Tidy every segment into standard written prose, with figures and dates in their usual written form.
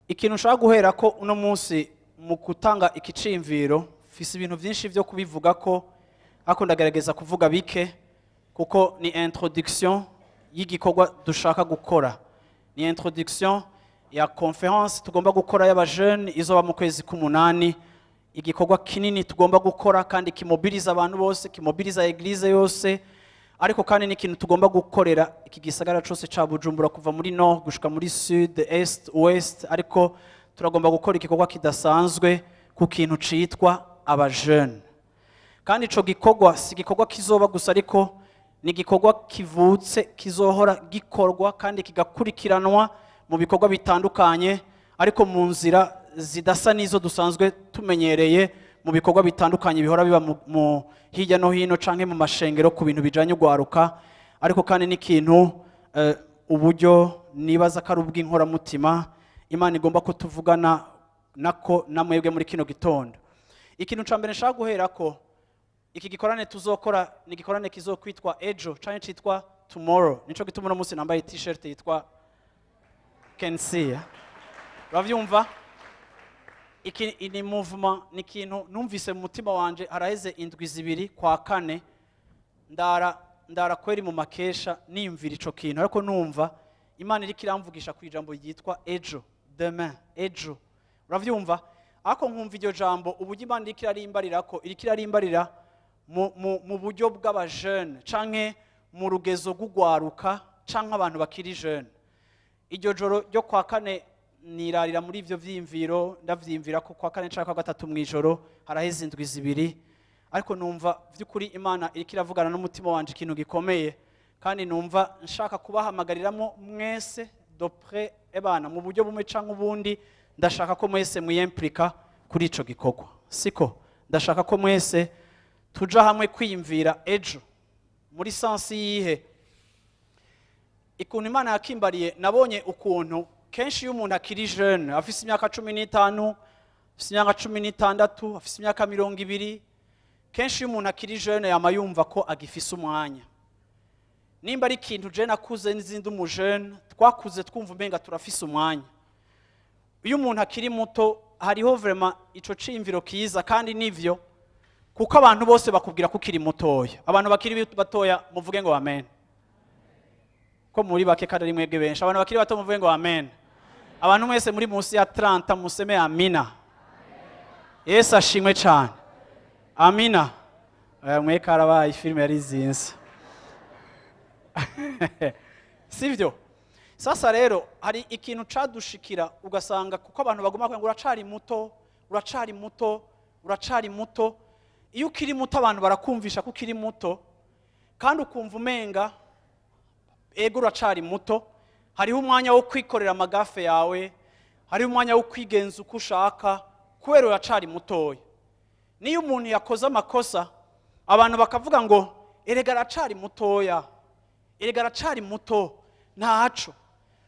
Ikintu nshaka guhera ko uno munsi mu gutanga ikicimviro, mfise ibintu byinshi byo kubivuga ko, ariko ndagerageza kuvuga bike kuko ni introduction y'igikorwa dushaka gukora. Ni introduction ya conference tugomba gukora y'aba jeunes izoba mu kwezi k'umunani, igikorwa kinini tugomba gukora kandi kimobiliza abantu bose, kimobiliza église yose, ariko kandi ni ikintu tugomba gukorera iki gisagara cose ca Bujumbura kuva muri nord gushika muri sud, est, ouest, ariko turagomba gukora igikorwa kidasanzwe ku kintu citwa aba jeunes. Kandi ico gikorwa si igikorwa kizoba gusa, ariko ni igikorwa kivutse kizohora gikorwa kandi kigakurikiranwa mu bikorwa bitandukanye, ariko mu nzira zidasa n'izo dusanzwe tumenyereye mu bikorwa bitandukanye bihora biba mu hirya no hino canke mu mashengero ku bintu bijanye ugwaruka. Ariko kandi n'ikintu uburyo nibaza ko ari ubw'inkoramutima Imana igomba ko tuvugana nako namwebwe muri kino gitondo. Ikintu ca mbere nshaka guhera ko, iki gikorane tuzokora ni igikorane kizokwitwa ejo canke citwa tomorrow. Nico gituma uno munsi nambaye t-shirt yitwa Kensia. Uravyumva, iki ni movement, ni ikintu numvise mu mutima wanje haraheze indwi 2 kwa kane, ndara kweri mu makesha niyumvira ico kintu, ariko numva Imana iriko iramvugisha ku ijambo ryitwa ejo, demain, ejo. Uravyumva, ariko nkumva iryo jambo uburyo Imana iriko irarimbarira ko iriko irarimbarira mu buryo bw'aba jeunes canke mu rugezo rw'ugwaruka canke abantu bakiri jeune. Iryo joro ryo kwa kane nirarira muri ivyo vyiyumviro, ndavyiyumvira ko kwa kane canke kwa gatatu mw'ijoro, haraheze indwi 2, ariko numva vy'ukuri Imana iriko iravugana n'umutima wanje ikintu gikomeye, kandi numva nshaka kubahamagariramwo mwese de près ebana mu buryo bumwe canke ubundi. Ndashaka ko mwese mwiyimplika kuri ico gikorwa, siko ndashaka ko mwese tuja hamwe kwiyumvira ejo muri sens yihe. Ikuntu Imana yakimbariye, nabonye ukuntu kenshi iyo umuntu akiri jeune, afise imyaka 15, afise imyaka 16, afise imyaka 20, kenshi iyo umuntu akiri jeune yama yumva ko agifise umwanya. Nimba ari ikintu je nakuze n'izindi umu jeune twakuze twumva umenga turafise umwanya. Iyo umuntu akiri muto hariho vraiment ico ciyumviro kiza, kandi nivyo, kuko abantu bose bakubwira ko ukiri mutoya. Abantu bakiri batoya muvuge ngo amen. Ko muri bake kandi ari mwebwe benshi. Abantu bakiri bato muvuge ngo amen. Abantu mwese muri munsi ya 30 museme amina. Yesu ashimwe cyane. Amina. Mwe karabaye filime yari zinze. Sivyo? Sasa rero hari ikintu cadushikira ugasanga kuko abantu baguma kuvuga ngo uracari muto, uracari muto, uracari muto. Iyo ukiri muto abantu barakumvisha ko ukiri muto, kandi ukumva umenga ego uracari muto. Hariho umwanya wo kwikorera amagafe yawe, hariho umwanya wo kwigenza uko ushaka kubera uracari mutoya. Niyo umuntu yakoze amakosa abantu bakavuga ngo erega aracari mutoya, erega aracari muto, ntaco.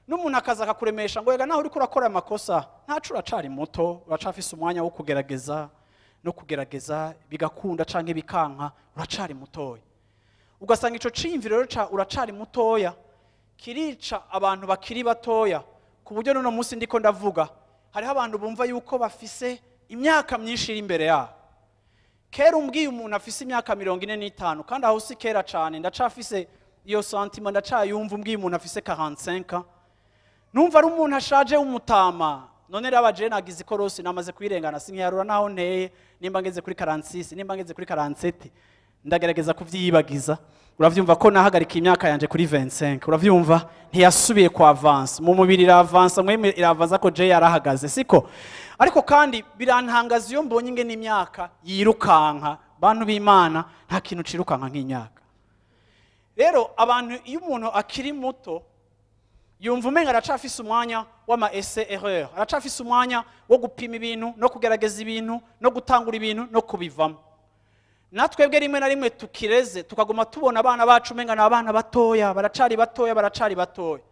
N'umuntu akaza akakuremesha ngo erega naho uriko urakora amakosa ntaco, uracari muto, uracafise umwanya wo kugerageza no kugerageza bigakunda canke bikanka, uracari mutoya. Ugasanga ico ciyumviro rero ca uracari mutoya kirica abantu bakiri batoya, ku buryo n'uno munsi ndiko ndavuga hariho abantu bumva yuko bafise imyaka myinshi iri imbere yabo. Kera umbwiye umuntu afise imyaka 45, kandi aho si kera cane, ndacafise iyo sentiment, ndacayumva. Umbwiye umuntu afise 45 numva ari umuntu ashaje w'umutama. None rero abaje nagize ikorosi, namaze kuyirengana, sinkiyarura naho nteye, nimba ngeze kuri 46, nimba ngeze kuri 47, ndagerageza kuvyiyibagiza. Uravyumva ko nahagarika imyaka yanje kuri 25, uravyumva ntiyasubiye ku avance mu mubiri, iravansa mweme iravansa ko je yarahagaze, siko? Ariko kandi birantangaza iyo mbonye ingene imyaka yirukanka. Bantu b'Imana, nta kintu cirukanka nk'imyaka. Rero abantu, iyo umuntu akiri muto, yumva umenga aracafise umwanya w'ama essai erreur, aracafise umwanya wo gupima ibintu no kugerageza ibintu no gutangura ibintu no kubivamo. Natwebwe rimwe na rimwe tukireze, tukaguma tubona abana bacu umenga ni abana batoya, baracari batoya, baracari batoya,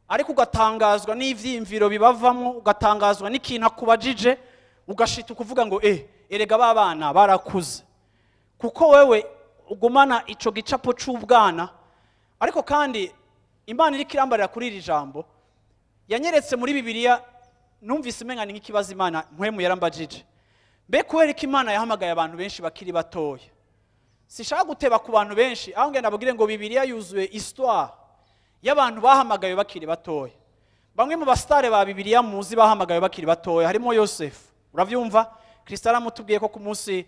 ariko ugatangazwa n'ivyiyumviro bibavamwo, ugatangazwa n'ikintu akubajije, ugashita ukuvuga ngo erega ba bana barakuze, kuko wewe ugumana ico gicapo c'ubwana. Ariko kandi Imana iriko irambarira kuri iri jambo, yanyeretse muri Bibiliya, numvise umenga ni nk'ikibazo Imana mpwemu yarambajije: mbe kubera ko Imana yahamagaye abantu benshi bakiri batoya? Sishaka guteba ku bantu benshi, aho ngenda ababwire ngo Bibiliya yuzuye histoire y'abantu bahamagaye bakiri batoya. Bamwe mu basitare ba Bibiliya muzi bahamagaye bakiri batoya harimo Yosefu. Uravyumva, Kristo aramutubwiye ko ku munsi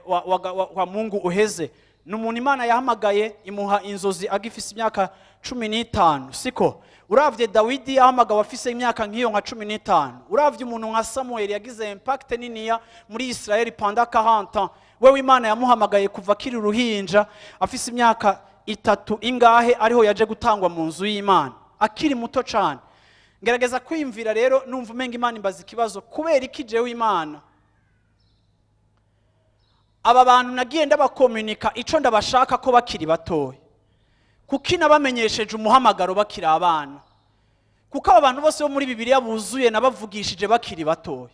wa Mungu uheze, ni umuntu Imana yahamagaye imuha inzozi agifise imyaka 15, siko? Uravye Dawidi, yahamagawe afise imyaka nk'iyo, nka 15. Uravye umuntu nka Samuel, yagize impact niniya muri Israel pendant 40 ans, wewe Imana yamuhamagaye kuva akiri uruhinja, afise imyaka 3 ingahe, ariho yaje gutangwa mu nzu y'Imana akiri muto cane. Ngerageza kwiyumvira rero, numva umenga Imana imbaza ikibazo: kubera iki jewe Imana aba bantu nagiye ndabakomunika ico ndabashaka ko bakiri batoya? Kuki nabamenyesheje umuhamagaro bakiri abana? Kuko aba bantu bose bo muri Bibiliya buzuye nabavugishije bakiri batoya.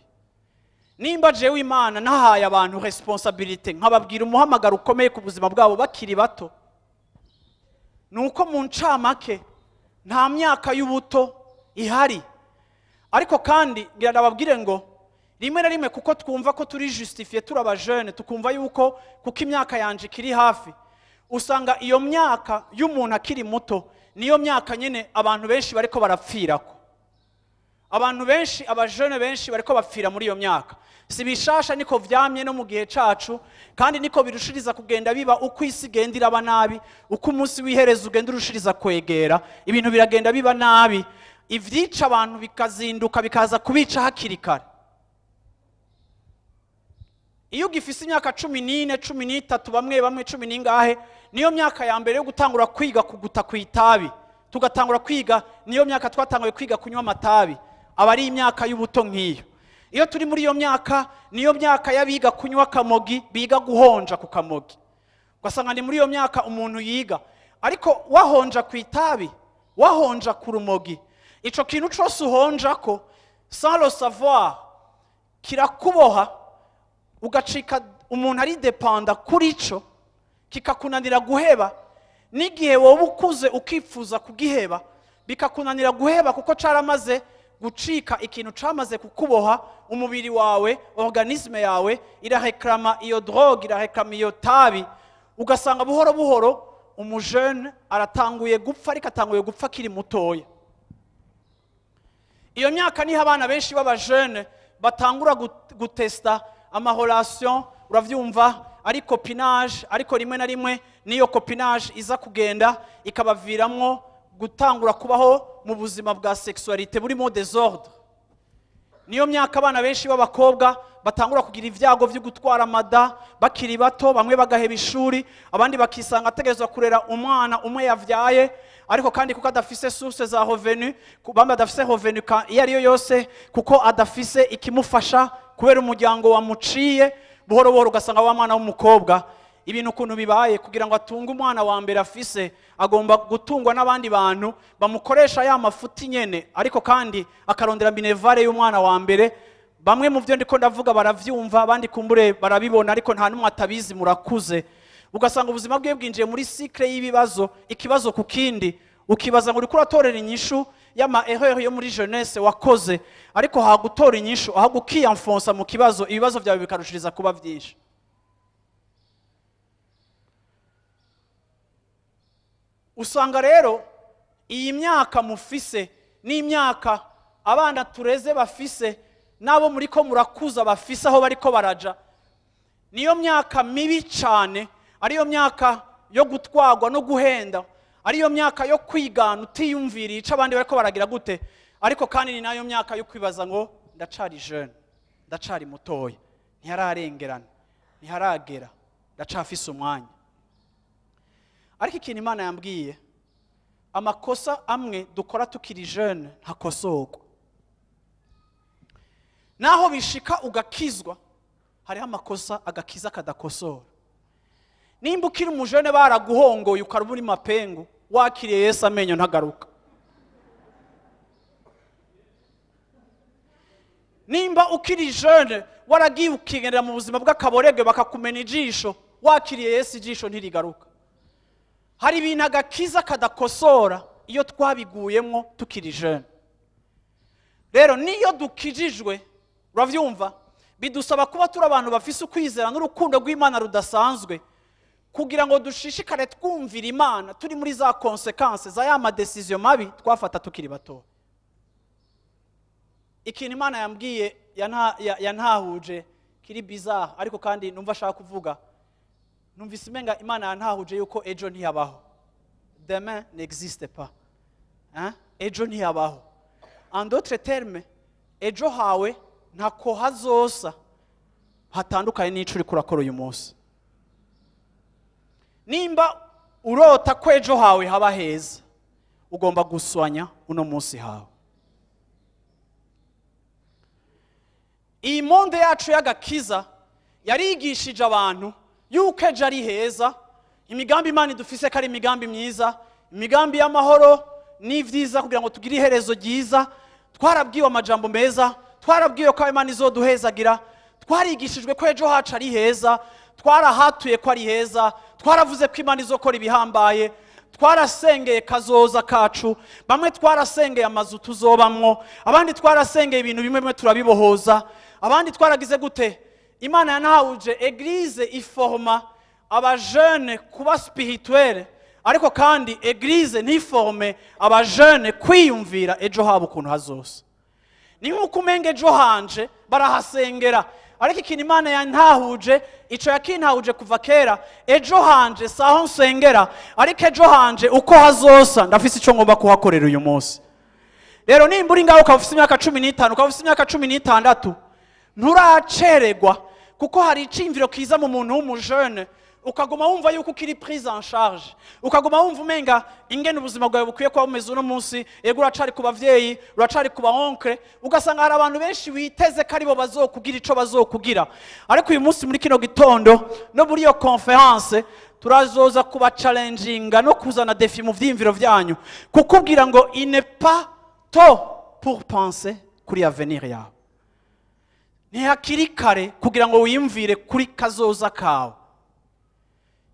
Nimba jewe Imana nahaye abantu responsabilité, nkababwira umuhamagaro ukomeye ku buzima bwabo bakiri bato, nuko mu ncamake nta myaka y'ubuto ihari. Ariko kandi ngira ndababwire ngo rimwe na rimwe, kuko twumva ko turi justifié, turi abajene, tukumva yuko kuko imyaka yanje ikiri hafi, usanga iyo myaka y'umuntu akiri muto niyo myaka nyene abantu benshi bariko barapfirako. Abantu benshi, abajene benshi bariko bapfira muri iyo myaka. Si bishasha, niko vyamye no mu gihe cacu, kandi niko birushiriza kugenda biba uko isi igenda iraba nabi, uko umunsi w'iherezo ugenda urushiriza kwegera, ibintu biragenda biba nabi, ivyica abantu bikazinduka bikaza kubica hakiri kare. Iyo ugifise imyaka 14, 13, bamwe bamwe cumi n'ingahe, niyo myaka ya mbere yo gutangura kwiga kuguta ku itabi, tugatangura kwiga, niyo myaka twatanguye kwiga kunywa amatabi. Aba ari imyaka y'ubuto nk'iyo. Iyo turi muri iyo myaka, niyo myaka y'abiga kunywa kamogi, biga guhonja ku kamogi, ugasanga ni muri iyo myaka umuntu yiga. Ariko wahonja ku itabi, wahonja ku rumogi, ico kintu cose uhonjako sans le savoir kirakuboha, ugacika umuntu ari dépendant kuri ico, kikakunanira guheba. N'igihe wowe ukuze ukifuza kugiheba, bikakunanira guheba, kuko caramaze gucika ikintu camaze kukuboha. Umubiri wawe, organisme yawe irareklama iyo drogue, irareklama iyo tabi. Ugasanga buhoro buhoro umujene aratanguye gupfa, ariko atanguye gupfa akiri mutoya. Iyo myaka niho abana benshi b'abajene batangura gutesta ama relation. Uravyumva, ari copinage, ariko rimwe na rimwe niyo copinage iza kugenda ikabaviramwo gutangura kubaho mu buzima bwa sexualité burimo désordre. Niyo myaka abana benshi b'abakobwa batangura kugira ibyago byo gutwara amada bakiri bato, bamwe bagaheba ishuri, abandi bakisanga ategerezwa kurera umwana umwe yavyaye, ariko kandi kuko adafise source za revenu, bamwe adafise revenu iyo ariyo yose, kuko adafise ikimufasha kubera umuryango wamuciye. Buhoro buhoro ugasanga wa mwana w'umukobwa, ibintu ukuntu bibaye, kugira ngo atunge umwana wa mbere afise, agomba gutungwa n'abandi bantu bamukoresha ya mafuti nyene, ariko kandi akarondera minerval y'umwana wa mbere. Bamwe mu byo ndiko ndavuga baravyumva, abandi kumbure barabibona, ariko nta n'umwe atabizi, murakuze. Ugasanga ubuzima bwe bwinjiye muri cycle y'ibibazo, ikibazo ku kindi, ukibaza ngo uriko uratorera inyishu y'ama erreur yo muri jeunesse wakoze, ariko hagutora inyishu, aho gukiyanfonsa mu kibazo, ibibazo byawe bikarushiriza kuba byinshi. Usanga rero iyi myaka mufise n'imyaka abana tureze bafise n'abo muriko murakuza bafise aho bariko baraja, niyo myaka mibi cyane, ariyo myaka yo gutwagwa no guhenda, ariyo myaka yo kwigana utiyumviriye ico abandi bariko baragira gute. Ariko kandi ni nayo myaka yo kwibaza ngo ndacari jeune, ndacari mutoya, ntihararengerana, ntiharagera, ndacafise umwanya. Ariko ikintu Imana yambwiye, amakosa amwe dukora tukiri jeune ntakosorwa. Naho bishika ugakizwa, hariho amakosa agakiza kadakosora. Nimba ukiri umujene baraguhongoye ukaraba uri mapengu, wakiriye Yesu amenyo ntagaruka. Nimba ukiri jeune waragiye ukigendera mu buzima bw'akaborege bakakumena ijisho, wakiriye Yesu ijisho ntirigaruka. Hari ibintu agakiza kadakosora iyo twabiguyemwo tukiri jeune. Rero niyo dukijijwe, uravyumva, bidusaba kuba turi abantu bafise ukwizera n'urukundo rw'Imana rudasanzwe, kugira ngo dushishikare twumvira Imana turi muri za conséquences za ya ma décision mabi twafata tukiri bato. Ikintu Imana yambwiye yantahuje kiri bizarre, ariko kandi numva ashaka kuvuga, numvise imenga Imana yantahuje yuko ejo ntiyabaho. Demain n'existe pas. Hein? Ejo ntiyabaho. En d'autres termes, ejo hawe ntako hazosa hatandukanye n'ico uriko urakora uyu munsi. Nimba urota ko ejo hawe haba heza, ugomba guswanya uno munsi hawe. Iyi monde yacu y'agakiza yarigishije abantu yuko ejo ari heza, imigambi Imana idufise ko ari imigambi myiza, imigambi y'amahoro n'ivyiza kugira ngo tugire iherezo ryiza. Twarabwiwe amajambo meza, twarabwiwe ko Imana izoduhezagira, twarigishijwe ko ejo hacu ari heza, twarahatuye ko ari heza, twaravuze ko Imana izokora ibihambaye, twarasengeye kazoza kacu, bamwe twarasengeye amazu tuzobamwo, abandi twarasengeye ibintu bimwe bimwe turabibohoza, abandi twaragize gute. Imana yanahuje église iforma abajeune kuba spirituel, ariko kandi église ntiforme abajeune kwiyumvira ejo habo ukuntu hazosa. Ni nkuko umenga ejo hanje barahasengera, ariko ikintu Imana yantahuje, ico yakintahuje kuva kera, ejo hanje saho nsengera, ariko ejo hanje uko hazosa ndafise ico ngomba kuhakorera uyu munsi. Rero nimba uri ngaho ukaba ufise imyaka 15, ukaba ufise imyaka 16, nturacererwa, kuko hari iciyumviro kiza mu muntu w'umujene, ukaguma wumva yuko ukiri prise en charge, ukaguma wumva umenga ingene ubuzima bwawe bukwiye kuba bumeze uno munsi. Yego uracari ku bavyeyi, uracari ku ba oncle, ugasanga hari abantu benshi witeze ko aribo bazokugira ico bazokugira. Ariko uyu munsi muri kino gitondo no muri iyo conference turazoza kuba challenginga no kuzana défi mu vyiyumviro vyanyu, kukubwira ngo il n'est pas tôt pour penser kuri avenir yawe. Ntihakiri kare kugira ngo wiyumvire kuri kazoza kawe.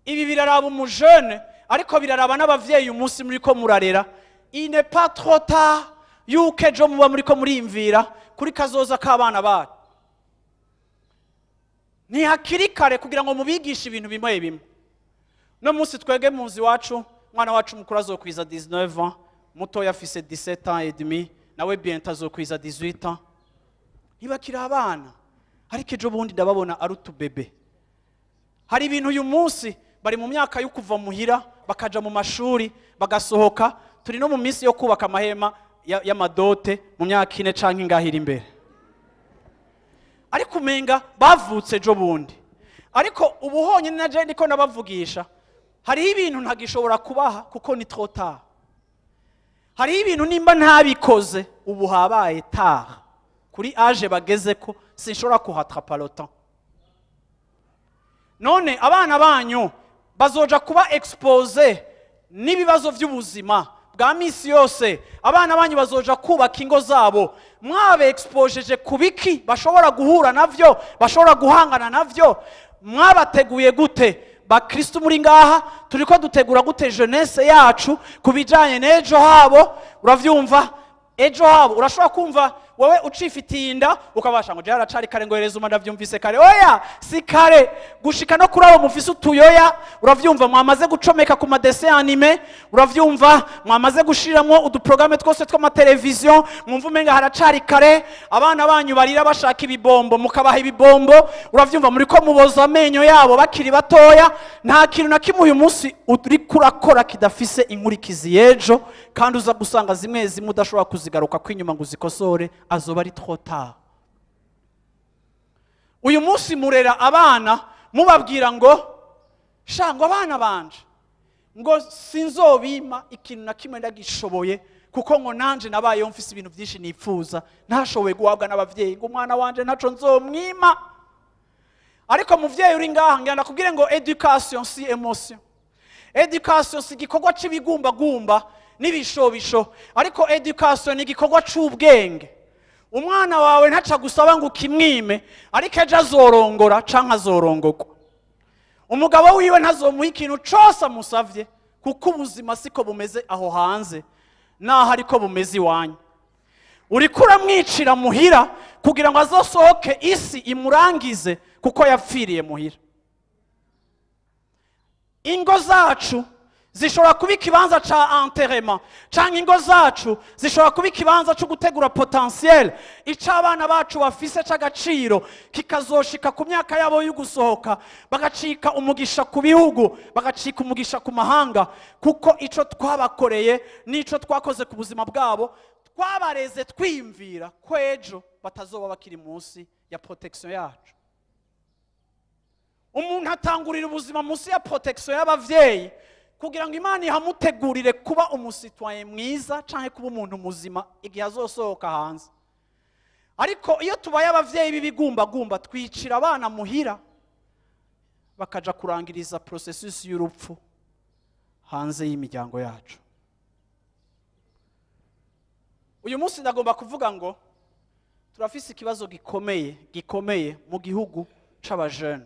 Ibi biraraba umujene, ariko biraraba n'abavyeyi umunsi muri ko murarera. Il n'est pas trop tard yuko ejo muba muri ko muriyumvira kuri kazoza k'abana banyu. Ntihakiri kare kugira ngo mubigishe ibintu bimwe bimwe. No munsi twege mu nzu iwacu, umwana wacu mukuru azokwiza 19 ans, mutoya afise 17 ans et demi, nawe bientôt azokwiza 18 ans. Ntibakiri abana, ariko ejo bundi ndababona ari utubebe. Hari ibintu uyu munsi bari mu myaka yo kuva muhira bakaja mu mashuri bagasohoka, turi no mu minsi yo kubaka amahema y'amadote mu myaka 4 canke ingahe iri imbere. Ariko umenga bavutse ejo bundi. Ariko ubu honyine na je ndiko ndabavugisha, hariho ibintu ntagishobora kubaha kuko ni trop tard. Hariho ibintu nimba ntabikoze ubu habaye tard. Kuri âge bageze ko sinshobora kuhatrapa le temps. None abana banyu bazoja kuba exposé n'ibibazo by'ubuzima bwa misi yose. Abana banyu bazoja kubaka ingo zabo, mwabe exposeje kubiki bashobora guhura navyo, bashobora guhangana navyo. Mwabateguye gute? Bakristo muri ngaha turiko dutegura gute jeunesse yacu kubijanye n'ejo habo? Uravyumva, ejo habo urashobora kumva wowe ucifitiye inda ukabasha ngo je haracari kare ngo hereza ndavyumvise kare. Oya, si kare gushika no kuri abo mufise utuyoya. Uravyumva, mwamaze gucomeka ku madessin animé, uravyumva, mwamaze gushiramwo uduprogramme twose tw'amateleviziyo, mwumva umenga haracari kare. Abana banyu barira bashaka ibibombo, mukabaha ibibombo. Uravyumva, muri ko muboza amenyo yabo bakiri batoya. Nta kintu na kimwe uyu munsi uri kurakora kidafise inkurikizi y'ejo, kandi uza gusanga zimwe zimwe udashobora kuzigaruka kwinyuma ngo uzikosore, azoba ari trop tard. Uyu munsi murera abana mubabwira ngo sha ngo abana banje Ngo sinzobima ikintu na kimwe ndagishoboye, kuko ngo nanje nabayeho mfise ibintu byinshi nifuza ntashoboye guhabwa n'abavyeyi, ngo umwana wanje ntaco nzomwima. Ariko muvyeyi uri ngaha, ngira ndakubwire ngo éducation si émotion, éducation si igikorwa c'ibigumbagumba n'ibishobisho, ariko éducation ni igikorwa c'ubwenge. Umwana wawe ntaca gusaba ngo ukimwime, ariko ejo azorongora canke azorongorwa, umugabo wiwe ntazomuha ikintu cose amusavye, kuko ubuzima siko bumeze aho hanze naho ariko bumeze iwanyu. Uriko uramwicira muhira kugira ngo azosohoke isi imurangize, kuko yapfiriye muhira. Ingo zacu zishobora kuba ikibanza ca enterrement, canke ingo zacu zishobora kuba ikibanza co gutegura potentiel ico abana bacu bafise c'agaciro, kikazoshika ku myaka yabo yo gusohoka, bagacika umugisha ku bihugu, bagacika umugisha ku mahanga, kuko ico twabakoreye n'ico twakoze ku buzima bwabo, twabareze twiyumvira ko ejo batazoba bakiri munsi ya protection yacu. Umuntu atangurira ubuzima munsi ya protection y'abavyeyi kugira ngo Imana ihamutegurire kuba umu citoyen mwiza canke kuba umuntu muzima igihe azosohoka hanze. Ariko iyo tubaye abavyeyi b'ibigumbagumba, twicira abana muhira, bakaja kurangiriza processus y'urupfu hanze y'imiryango yacu. Uyu munsi ndagomba kuvuga ngo turafise ikibazo gikomeye gikomeye mu gihugu c'abajene.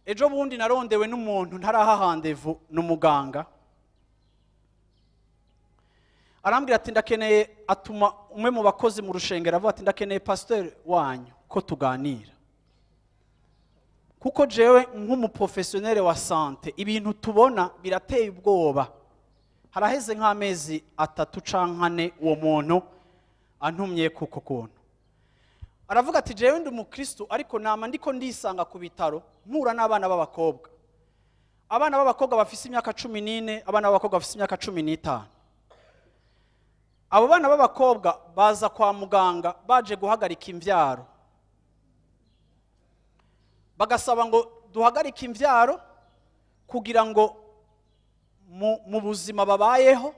Ejo bundi narondewe n'umuntu ntaraha rendez-vous, n'umuganga, arambwira ati ndakeneye, atuma umwe mu bakozi mu rushengero, avuga ati ndakeneye pasteur wanyu ko tuganira, kuko jewe nk'umu professionnel wa santé ibintu tubona birateye ubwoba. Haraheze nk'amezi 3 canke 4 uwo muntu antumye kuko kuntu aravuga ati jewe ndi umukristo, ariko nama ndiko ndisanga ku bitaro mpura n'abana b'abakobwa, abana b'abakobwa bafise imyaka 14, abana b'abakobwa bafise imyaka 15. Abo bana b'abakobwa baza kwa muganga baje guhagarika imvyaro, bagasaba ngo duhagarike imvyaro kugira ngo mu buzima babayeho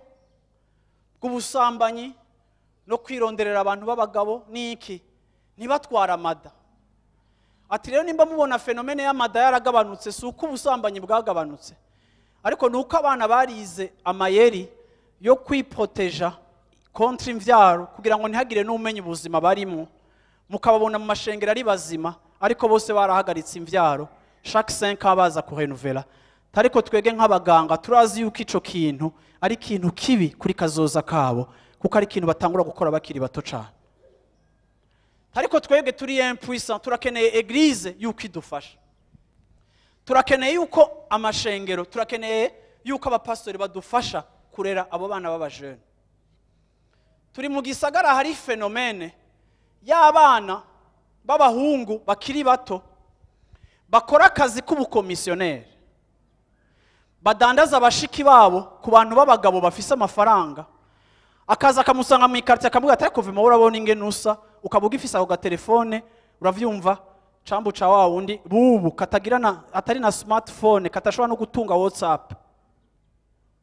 bw'ubusambanyi no kwironderera abantu b'abagabo n'iki ntibatwara amada. Ati rero nimba mubona phénomène y'amada yaragabanutse, si uko ubusambanyi bwagabanutse, ariko ni uko abana barize amayeri yo kwiproteja contre imvyaro kugira ngo ntihagire n'umenya ubuzima barimo. Mukababona mu mashengero ari bazima, ariko bose barahagaritse imvyaro, chaque 5 ans baza kurenuvela. Ariko twege nk'abaganga turazi yuko ico kintu ari ikintu kibi kuri kazoza kabo, kuko ari ikintu batangura gukora bakiri bato cane. Ariko twebwe turi impuissant, turakeneye église yuko idufasha, turakeneye yuko amashengero, turakeneye yuko abapastori badufasha kurera abo bana b'abajene. Turi mu gisagara hari phénomène y'abana b'abahungu bakiri bato bakora akazi k'ubukomisiyoneri, badandaza abashiki babo ku bantu b'abagabo bafise amafaranga. Akaza akamusanga mu ikartie, akamubwira ati ariko vima urabona ingene usa, ukaba ugifise ako gatelefone, uravyumva, cambu ca wa wundi bubu katagira na atari na smartphone, katashobora no gutunga WhatsApp,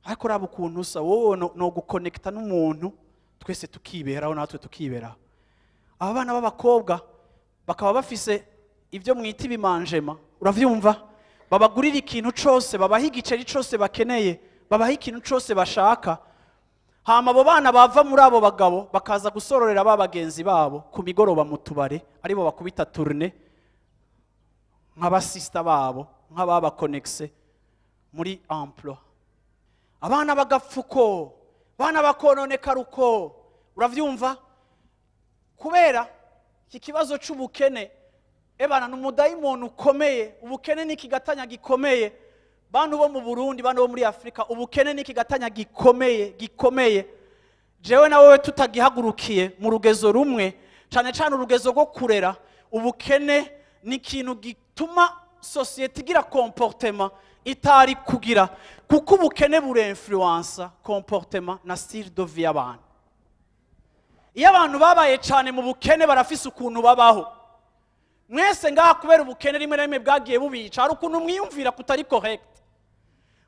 ariko raba ukuntu usa wowe, no guconnecta n'umuntu twese tukiberaho, natwe tukiberaho. Aba bana b'abakobwa bakaba bafise ibyo mwita ibimanjema, uravyumva, babagurira ikintu cose, babaha igiceri cose bakeneye, babaha ikintu cose bashaka. Hama abo bana bava muri abo bagabo bakaza gusororera ba bagenzi babo ku migoroba mu tubare, aribo bakubita tournée nk'abasista babo, nk'ababakonekise muri emploi. Abana bagapfuko, abana bakononekara uko, uravyumva, kubera iki kibazo c'ubukene. Ebana n'umudayimoni ukomeye. Ubukene ni ikigatanya gikomeye. Bantu bo mu Burundi, bantu bo muri Afrika, ubukene ni ikigatanya gikomeye gikomeye. Jewe na wewe tutagihagurukiye mu rugezo rumwe, cane cane urugezo rwo kurera, ubukene ni ikintu gituma société igira comportement itari kugira, kuko ubukene burinfluensa comportement na style de vie y'abantu. Iyo abantu babaye cane mu bukene, barafise ukuntu babaho. Mwese ngaha kubera ubukene rimwe na rimwe bwagiye bubica, hari ukuntu mwiyumvira kutari correct.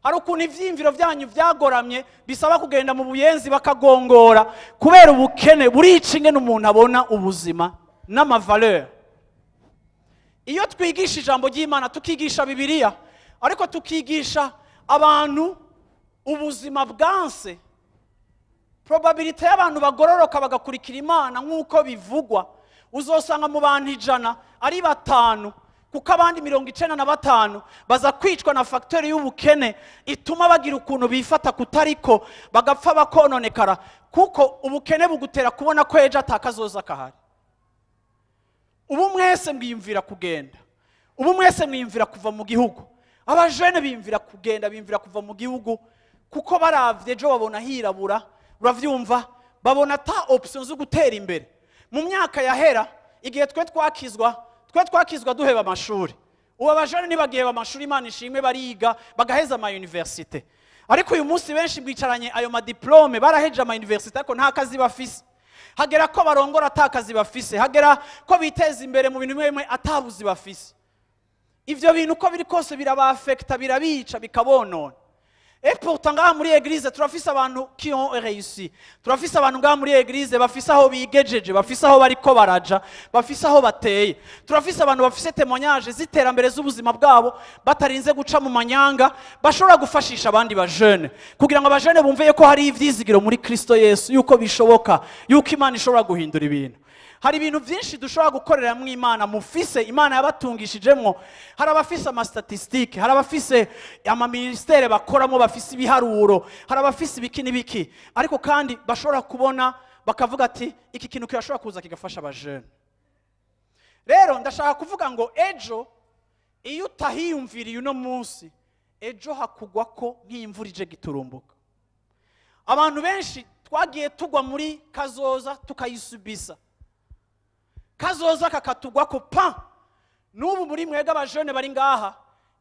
Hari ukuntu ivyiyumviro vyanyu vyagoramye, bisaba kugenda mu buyenzi bakagongora kubera ubukene burica ingene umuntu abona ubuzima n'amavaleur. Iyo twigisha ijambo ry'Imana, tukigisha Bibiliya, ariko tukigisha abantu ubuzima bwanse, probabilité y'abantu bagororoka bagakurikira Imana nk'uko bivugwa, uzosanga mu bantu 100 ari 5, kuko abandi 95 baza kwicwa na facteur y'ubukene ituma bagira ukuntu bifata kutariko, bagapfa bakononekara, kuko ubukene bugutera kubona ko ejo atakazoza kahari. Ubu mwese mwiyumvira kugenda, ubu mwese mwiyumvira kuva mu gihugu. Abajene biyumvira kugenda, biyumvira kuva mu gihugu, kuko baravye ejo babona hirabura, uravyumva, babona ata option zo gutera imbere. Mu myaka yahera, igihe twe twakizwa duheba amashuri. Ubu abajene ntibagiheba amashuri, Imana ishimwe, bariga bagaheza ama université. Ariko uyu munsi benshi bicaranye ayo madiplome, baraheje ama université ariko nta kazi bafise. Hagera ko barongora atakazi bafise, hagera ko biteza imbere mu bintu bimwe bimwe atabuzi bafise. Ivyo bintu uko biri kose birabafekta, birabica, bikabonona. Et pourtant ngaha muri église turafise abantu qui ont réussi. Turafise abantu ngaha muri église bafise aho bigejeje, bafise aho bariko baraja, bafise aho bateye. Turafise abantu bafise témoignage z'iterambere z'ubuzima bwabo batarinze guca mu manyanga, bashobora gufashisha abandi ba jeune kugira ngo aba jeune bumve ko hari ivyizigiro muri Kristo Yesu, yuko bishoboka, yuko Imana ishobora guhindura ibintu. Hari ibintu byinshi dushobora gukorera mu Imana mufise, Imana yabatungishijemwo. Hari abafise ama statistique, hari abafise ama ministère bakoramo, bafise ibiharuro, hari abafise ibiki n'ibiki, ariko kandi bashobora kubona bakavuga ati iki kintu kirashobora kuza kigafasha aba jeune. Rero ndashaka kuvuga ngo ejo iyo utahiyumviriye uno munsi, ejo hakugwa ko nk'imvura ije giturumbuka. Abantu benshi twagiye tugwa muri kazoza tukayisubisa, kazoza kakatugwa ko pa. N'ubu muri mwega abajene bari ngaha,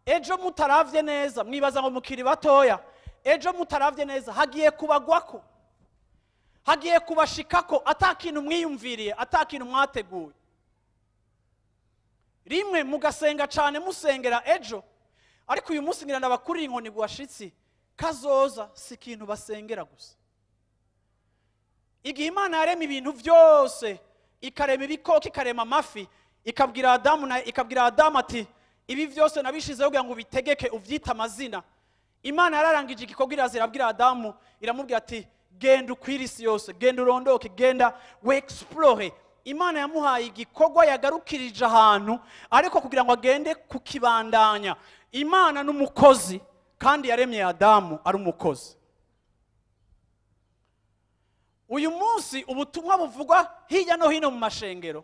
ejo mutaravye neza, mwibaza ngo mukiri batoya, ejo mutaravye neza hagiye kubagwako, hagiye kubashikako atakintu mwiyumviriye, atakintu mwateguye. Rimwe mugasenga cane musengera ejo, ariko uyu munsi ngira ndabakurira inkoni guwashitsi, kazoza si ikintu basengera gusa. Igihe Imana yarema ibintu vyose, ikarema ibikoko, ikarema amafi, ikabwira Adamu na ikabwira Adamu ati ibi vyose nabishizeho kugira ngo ubitegeke uvyite amazina. Imana yararangije igikorwa, iraza irabwira Adamu, iramubwira ati genda ukwire isi yose, genda urondoke, genda we explore. Imana yamuhaye igikorwa yagarukirije ahantu, ariko kugira ngo agende kukibandanya. Imana n'umukozi, kandi yaremye Adamu ari umukozi. Uyu munsi ubutumwa buvugwa hirya no hino mu mashengero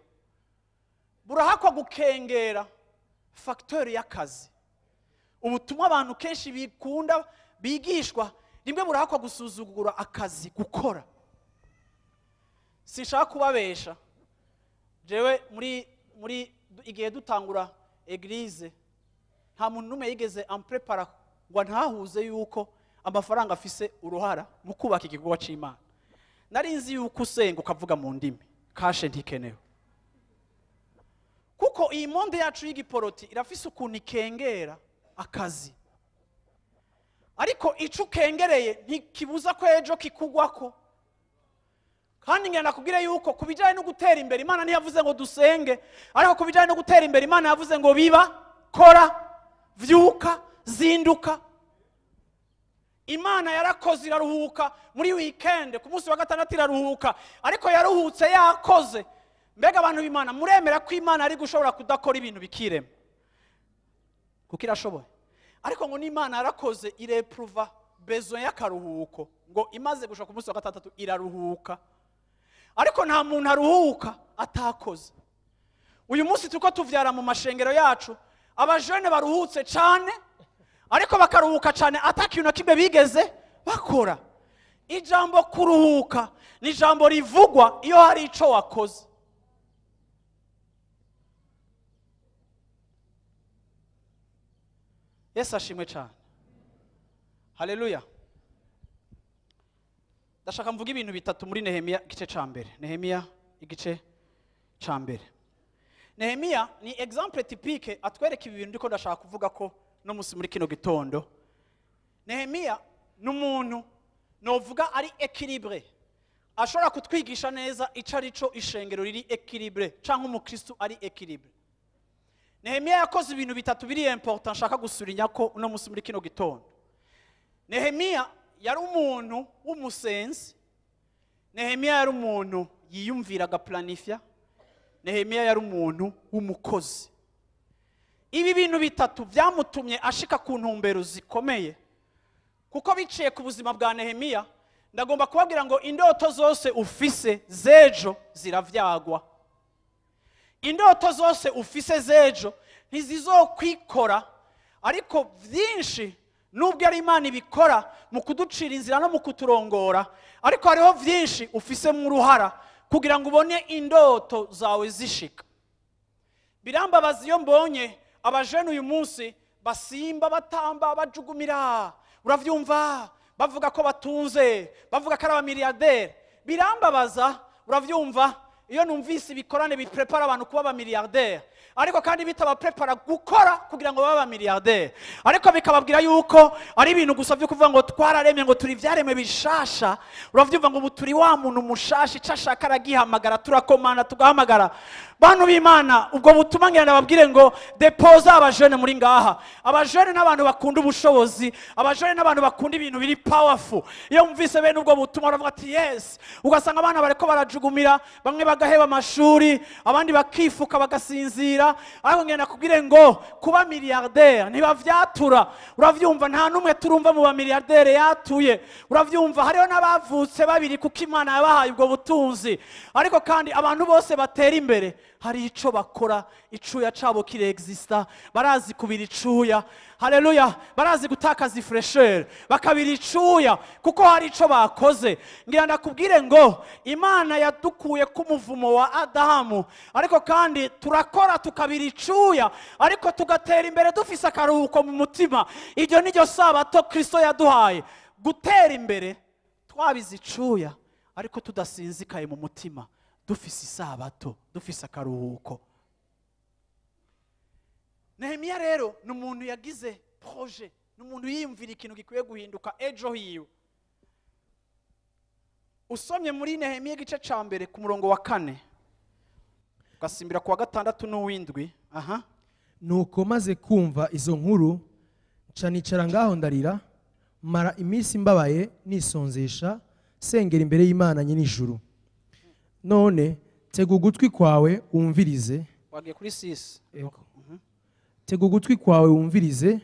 burahakwa gukengera facteur y'akazi. Ubutumwa abantu kenshi bikunda bigishwa rimwe burahakwa gusuzugura akazi, gukora. Sinshaka kubabesha, jewe muri igihe dutangura église nta muntu n'umwe yigeze amprepara ngo ntahuze yuko amafaranga afise uruhara mu kubaka igikorwa c'Imana. Nari nzi yuko usenga ukavuga mu ndimi, kashe ntikenewe. Kuko iyi monde yacu y'igiporoti irafise ukuntu ikengera akazi, ariko ico ukengereye ntikibuza ko ejo kikugwako. Kandi ngira nakubwire yuko kubijanye no gutera imbere Imana ntiyavuze ngo dusenge, ariko kubijanye no gutera imbere Imana yavuze ngo biba, kora, vyuka, zinduka. Imana yarakoze iraruhuka muri weekend, ku munsi wa gatandatu iraruhuka, ariko yaruhutse yakoze. Mbega abantu b'Imana muremera ko Imana ari gushobora kudakora ibintu bikirema? Kuko irashoboye. Ariko ngo n'Imana yarakoze irepruva besoin y'akaruhuko, ngo imaze gushaka ku munsi wa gatandatu iraruhuka. Ariko nta muntu aruhuka atakoze. Uyu munsi turiko tuvyara mu mashengero yacu abajene baruhutse cane, ariko bakaruhuka cane atakintu na kimwe bigeze bakora. Ijambo kuruhuka ni ijambo rivugwa iyo hari ico wakoze. Yesu ashimwe cane. Haleluya. Ndashaka mvuga ibintu bitatu muri Nehemiya igice ca mbere. Nehemiya igice ca mbere. Nehemiya ni exemple typique atwereka ibi bintu ndiko ndashaka kuvuga ko no musi muri kino gitondo. Nehemiya ni umuntu novuga ari équilibré, ashobora kutwigisha neza ico ari cyo ishengero riri équilibré canke umukristu ari équilibré. Nehemiya yakoze ibintu bitatu biri important nshaka gusurinya ko uno munsi muri kino gitondo. Nehemiya yari umuntu w'umusenzi. Nehemiya yari umuntu yiyumvira, agaplanifya. Nehemiya yari umuntu w'umukozi. Ibi bintu bitatu byamutumye ashika ku ntumbero zikomeye, kuko biciye ku buzima bwa Nehemiya. Ndagomba kubabwira ngo indoto zose ufise z'ejo ziravyagwa. Indoto zose ufise z'ejo ntizizokwikora, ariko byinshi, nubwo ari Imana ibikora mu kuducira inzira no mu kuturongora, ariko hariho byinshi ufisemo uruhara kugira ngo ubone indoto zawe zishika. Birambabaza iyo mbonye abajene uyu munsi basimba, batamba, bajugumira, uravyumva, bavuga ko batunze, bavuga ko ari abamiliyarderi. Birambabaza, uravyumva, iyo numvise ibikorane biprepara abantu kuba abamiliyarderi, ariko kandi bitabaprepara gukora kugira ngo babe abamiliyarderi, ariko bikababwira yuko ari ibintu gusa byo kuvuga ngo twararemye, ngo turi ibyaremwe bishasha, uravyumva, ngo ubu turi wa muntu mushasha, icyo ashaka aragihamagara, turakomana tugahamagara. Bantu b'Imana, ubwo butuma ngira ndababwire ngo depoza abajene muri ngaha. Abajene n'abantu bakunda ubushobozi, abajene n'abantu bakunda ibintu biri powerful. Iyo mvise bene ubwo butumwa baravuga ati "Yes." Ugasanga abana bariko barajugumira, bamwe bagaheba amashuri, abandi bakifuka bagasinzira. Ariko ngenda kubwire ngo kuba milliardaire ntibavyatura, uravyumva, nta n'umwe turumva mu ba milliardaire yatuye, uravyumva. Hariho n'abavutse babiri kuko Imana yabahaye ubwo butunzi. Ariko kandi abantu bose batera imbere hari ico bakora, icuya cabo kirexista, barazi kubira icuya. Haleluya! Barazi gutakaza ifraîcheur, bakabira icuya kuko hari ico bakoze. Ngira ndakubwire ngo Imana yadukuye ku muvumo wa Adamu, ariko kandi turakora tukabira icuya, ariko tugatera imbere dufise akaruhuko mu mutima. Iryo ni ryo sabato Kristo yaduhaye, gutera imbere twabize icuya ariko tudasinzikaye mu mutima, dufise isabato, dufise akaruhuko. Nehemiya rero ni umuntu yagize projet, ni umuntu yiyumvira ikintu gikwiye guhinduka ejo hiwe. Usomye muri Nehemiya igice ca mbere ku murongo wa 4 ugasimbira ku wa gatandatu n'uwindwi, aha. Nuko maze kumva izo nkuru, nca nicara ngaho ndarira, mara iminsi mbabaye, nisonzesha, sengera imbere y'Imana nyen'ijuru. None tega ugutwi kwawe wumvirize. Wagiye kuri 6. Ego. Tega ugutwi kwawe wumvirize,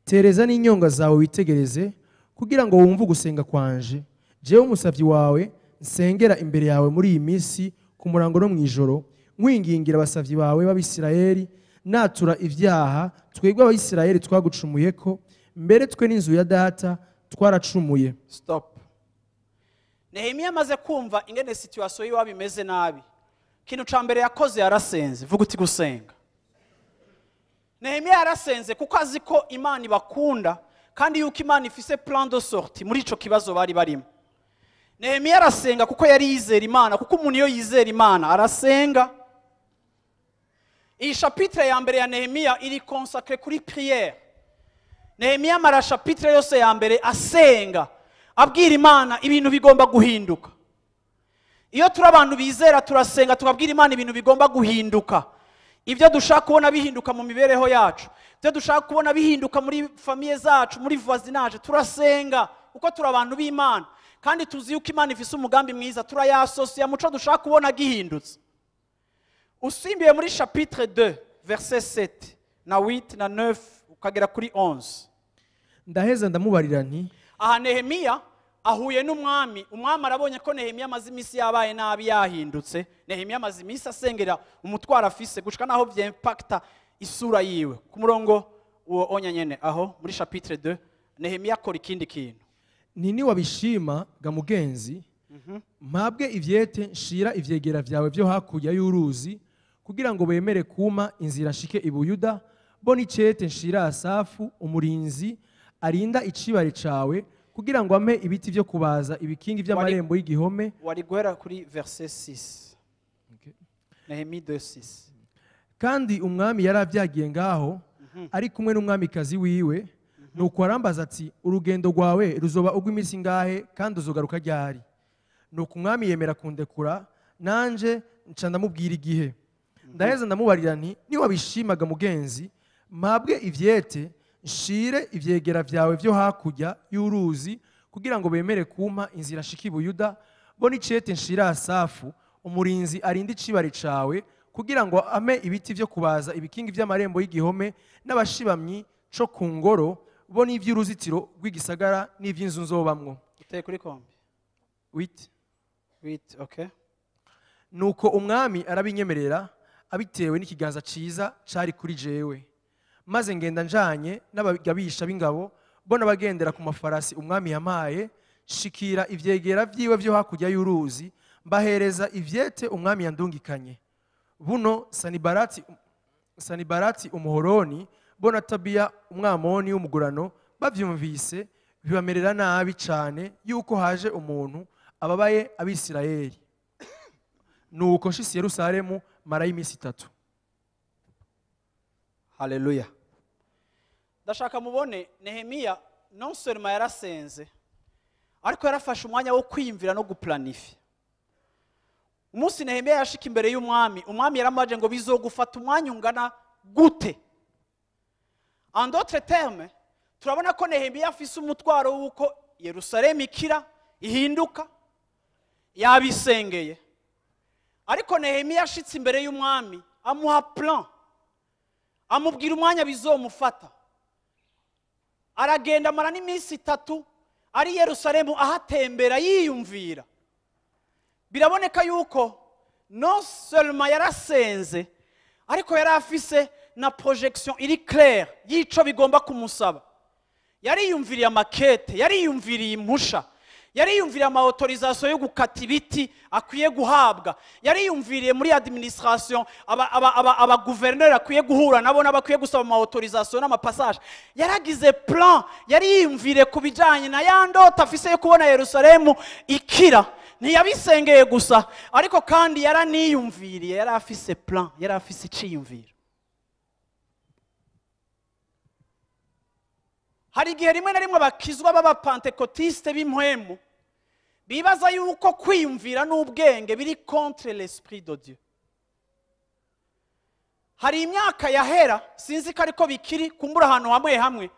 tereza n'inyonga zawe witegereze, kugira ngo wumve ugusenga kwanje, jewe umusavyi wawe nsengera imbere yawe muri iyi minsi ku murango no mw'ijoro, nkwingingira abasavyi bawe b'Abisirayeli, natura ivyaha twebwe Abayisirayeli twagucumuyeko, mbere twe n'inzu ya data twaracumuye. Stop. Nehemiya amaze kumva ingene situation yiwe bimeze nabi, ikintu ca mbere yakoze yarasenze. Vuga uti "Gusenga." Nehemiya yarasenze kuko azi ko Imana ibakunda kandi yuko Imana ifise plan de sortie muri ico kibazo bari barimo. Nehemiya arasenga kuko yari yizera Imana, kuko umuntu iyo yizera Imana arasenga. Iyi chapitre ya mbere ya Nehemiya iri consacré kuri prière. Nehemiya amara chapitre yose ya mbere asenga, abwira Imana ibintu bigomba guhinduka. Iyo turi abantu bizera turasenga, tukabwira Imana ibintu bigomba guhinduka, ibyo dushaka kubona bihinduka mu mibereho yacu, ibyo dushaka kubona bihinduka muri famille zacu, muri voisinage. Turasenga kuko turi abantu b'Imana kandi tuzi yuko Imana ifise umugambi mwiza. Turayasosiya muco dushaka kubona gihindutse. Usimbiye muri chapitre 2 verset 7 na 8 na 9 ukagera kuri 11. Ndaheza ndamubarira nti: Aha Nehemiya ahuye n'umwami. Umwami arabonye ko Nehemiya amaze iminsi yabaye nabi, yahindutse. Nehemiya amaze iminsi asengera umutwaro afise gushika naho vyimpacta isura yiwe. Ku murongo uwo onya nyene aho muri chapitre 2, Nehemiya akora ikindi kintu. Nti: "Niwabishima ga mugenzi, mpabwe ivyete nshira ivyegera vyawe vyo hakurya y'uruzi kugira ngo bemere kuma inzira nshike i Buyuda, bo n'icete nshira Asafu umurinzi arinda icibare cawe kugira ngo ampe ibiti vyo kubaza ibikingi vy'amarembo y'igihome." Wari guhera kuri verset 6. Nehemiya 2:6. Kandi umwami yari avyagiye ngaho ari kumwe n'umwamikazi wiwe. Nuko arambaza ati: "Urugendo rwawe ruzoba urw'iminsi ingahe, kandi uzogaruka ryari?" Nuko umwami yemera kundekura, nanje nca ndamubwira igihe. Ndaheza ndamubarira nti: "Niwabishimaga mugenzi, mpabwe ivyete, nshire ivyegera vyawe vyo hakurya y'uruzi kugira ngo bemere kumpa inzira nshika i Buyuda, bo n'icete nshira Asafu umurinzi arinda icibare cawe, kugira ngo ampe ibiti vyo kubaza ibikingi vy'amarembo y'igihome n'abashibamyi co ku ngoro, bo n'ivy'uruzitiro rw'igisagara n'ivy'inzu nzobamwo." Uteye kuri combien? 8. 8, okay. Nuko umwami arabinyemerera, abitewe n'ikiganza ciza cari kuri jewe. Maze ngenda njanye n'abagabisha b'ingabo bo n'abagendera ku mafarasi umwami yampaye, shikira ivyegera vyiwe vyo hakurya y'uruzi, mbahereza ivyete umwami yandungikanye. Buno Sanibarati Umuhoroni bo na Tobiya Umwamoni w'umugurano bavyumvise, bibamerera nabi cane yuko haje umuntu ababaye Abisirayeli. Nuko nshitse i Yerusalemu, marayo iminsi 3. Haleluya! Ndashaka mubone Nehemiya, non seulement yarasenze, ariko yarafashe umwanya wo kwiyumvira no guplanifier. Umunsi Nehemiya yashika imbere y'umwami, umwami yaramaje ngo: "Bizogufata umwanya ungana gute?" En d'autres termes, turabona ko Nehemiya afise umutwaro w'uko Yerusalemu ikira, ihinduka. Yabisengeye, ariko Nehemiya ashitse imbere y'umwami, amuha plan, amubwira umwanya bizomufata. Aragenda, amara n'iminsi 3 ari Yerusalemu, ahatembera, yiyumvira. Biraboneka yuko non seulement yarasenze, ariko yari afise na projection iri claire y'ico bigomba kumusaba. Yariyumviriye amakete, yariyumviriye impusha, yariyumviriye ama autorisation yo gukata ibiti akwiye guhabwa, yariyumviriye muri administration aba gouverneur akwiye guhura nabo n'abakwiye gusaba ama autorisation n'ama passage. Yaragize plan, yariyumviriye ku bijanye na ya ndota afise yo kubona Yerusalemu ikira. Ntiyabisengeye gusa, ariko kandi yaraniyumviriye, yari afise plan, yari afise iciyumviro. Hari igihe rimwe na rimwe abakizwa b'abapantekotiste b'impwemu bibaza yuko kwiyumvira n'ubwenge biri contre l'esprit de Dieu. Hari imyaka yahera, sinzi ko ariko bikiri, kumbura ahantu hamwe hamwe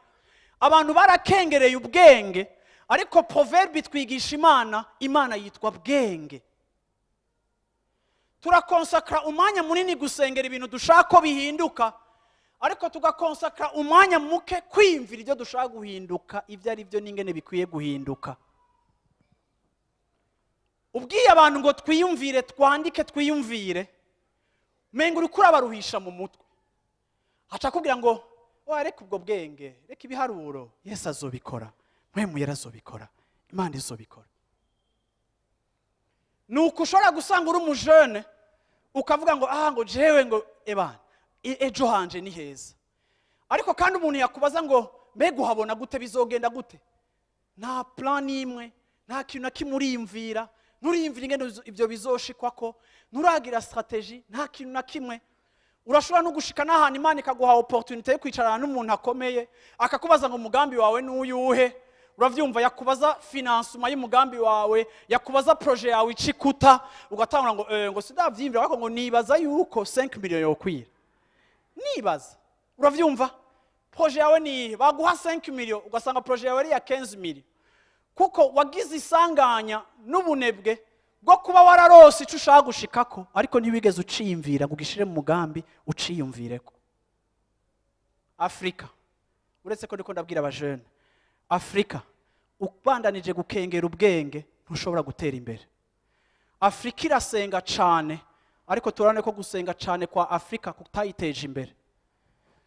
abantu barakengereye ubwenge, ariko proverbe twigisha Imana, Imana yitwa bwenge. Turakonsakra umwanya munini gusengera ibintu dushaka ko bihinduka, ariko tugakonsakra umwanya muke kwiyumvira ibyo dushaka guhinduka ibyo ari byo n'ingene bikwiye guhinduka. Ubwiye abantu ngo twiyumvire, twandike, twiyumvire, menga uriko urabaruhisha mu mutwe. Aca akubwira ngo: "Oya, reka ubwo bwenge, reka ibiharuro, Yesu azobikora, Mpwemu azobikora, Imana izobikora." Nuko ushobora gusanga uri umujene ukavuga ngo: "Ah," ngo: "jewe," ngo: "ebana, ejo hanje ni heza." Ariko kandi umuntu yakubaza ngo: "Mbega uhabona gute? Bizogenda gute?" Nta plan n'imwe, nta kintu na kimwe uriyumvira. Nturiyumvira ingene ibyo bizoshikwako, nturagira stratégie, nta kintu na kimwe. Urashobora no gushika n'ahantu Imana ikaguha opportunité yo kwicarana n'umuntu akomeye, akakubaza ngo: "Umugambi wawe n'uyuhe?" Uravyumva? Yakubaza financement y'umugambi wawe, yakubaza projet yawe icikuta, ugatangura ngo ngo: "Sidavyiyumvira, ariko ngo nibaza yuko 5 millions yokwira, nibaza." Uravyumva? Projet yawe ni iyihe? Baguha 5 millions, ugasanga projet yawe ari iya 15 millions, kuko wagize isanganya n'ubunebwe bwo kuba wararose icyo ushaka gushikako, ariko ntiwigeze uciyumvira ngo ugishire mu mugambi, uciyumvireko. Afurika, uretse ko ndiko ndabwira abajene, Afurika ubandanije gukengera ubwenge, ntushobora gutera imbere. Afurika irasenga cane, ariko turabona ko gusenga cane kwa Afurika kutayiteje imbere.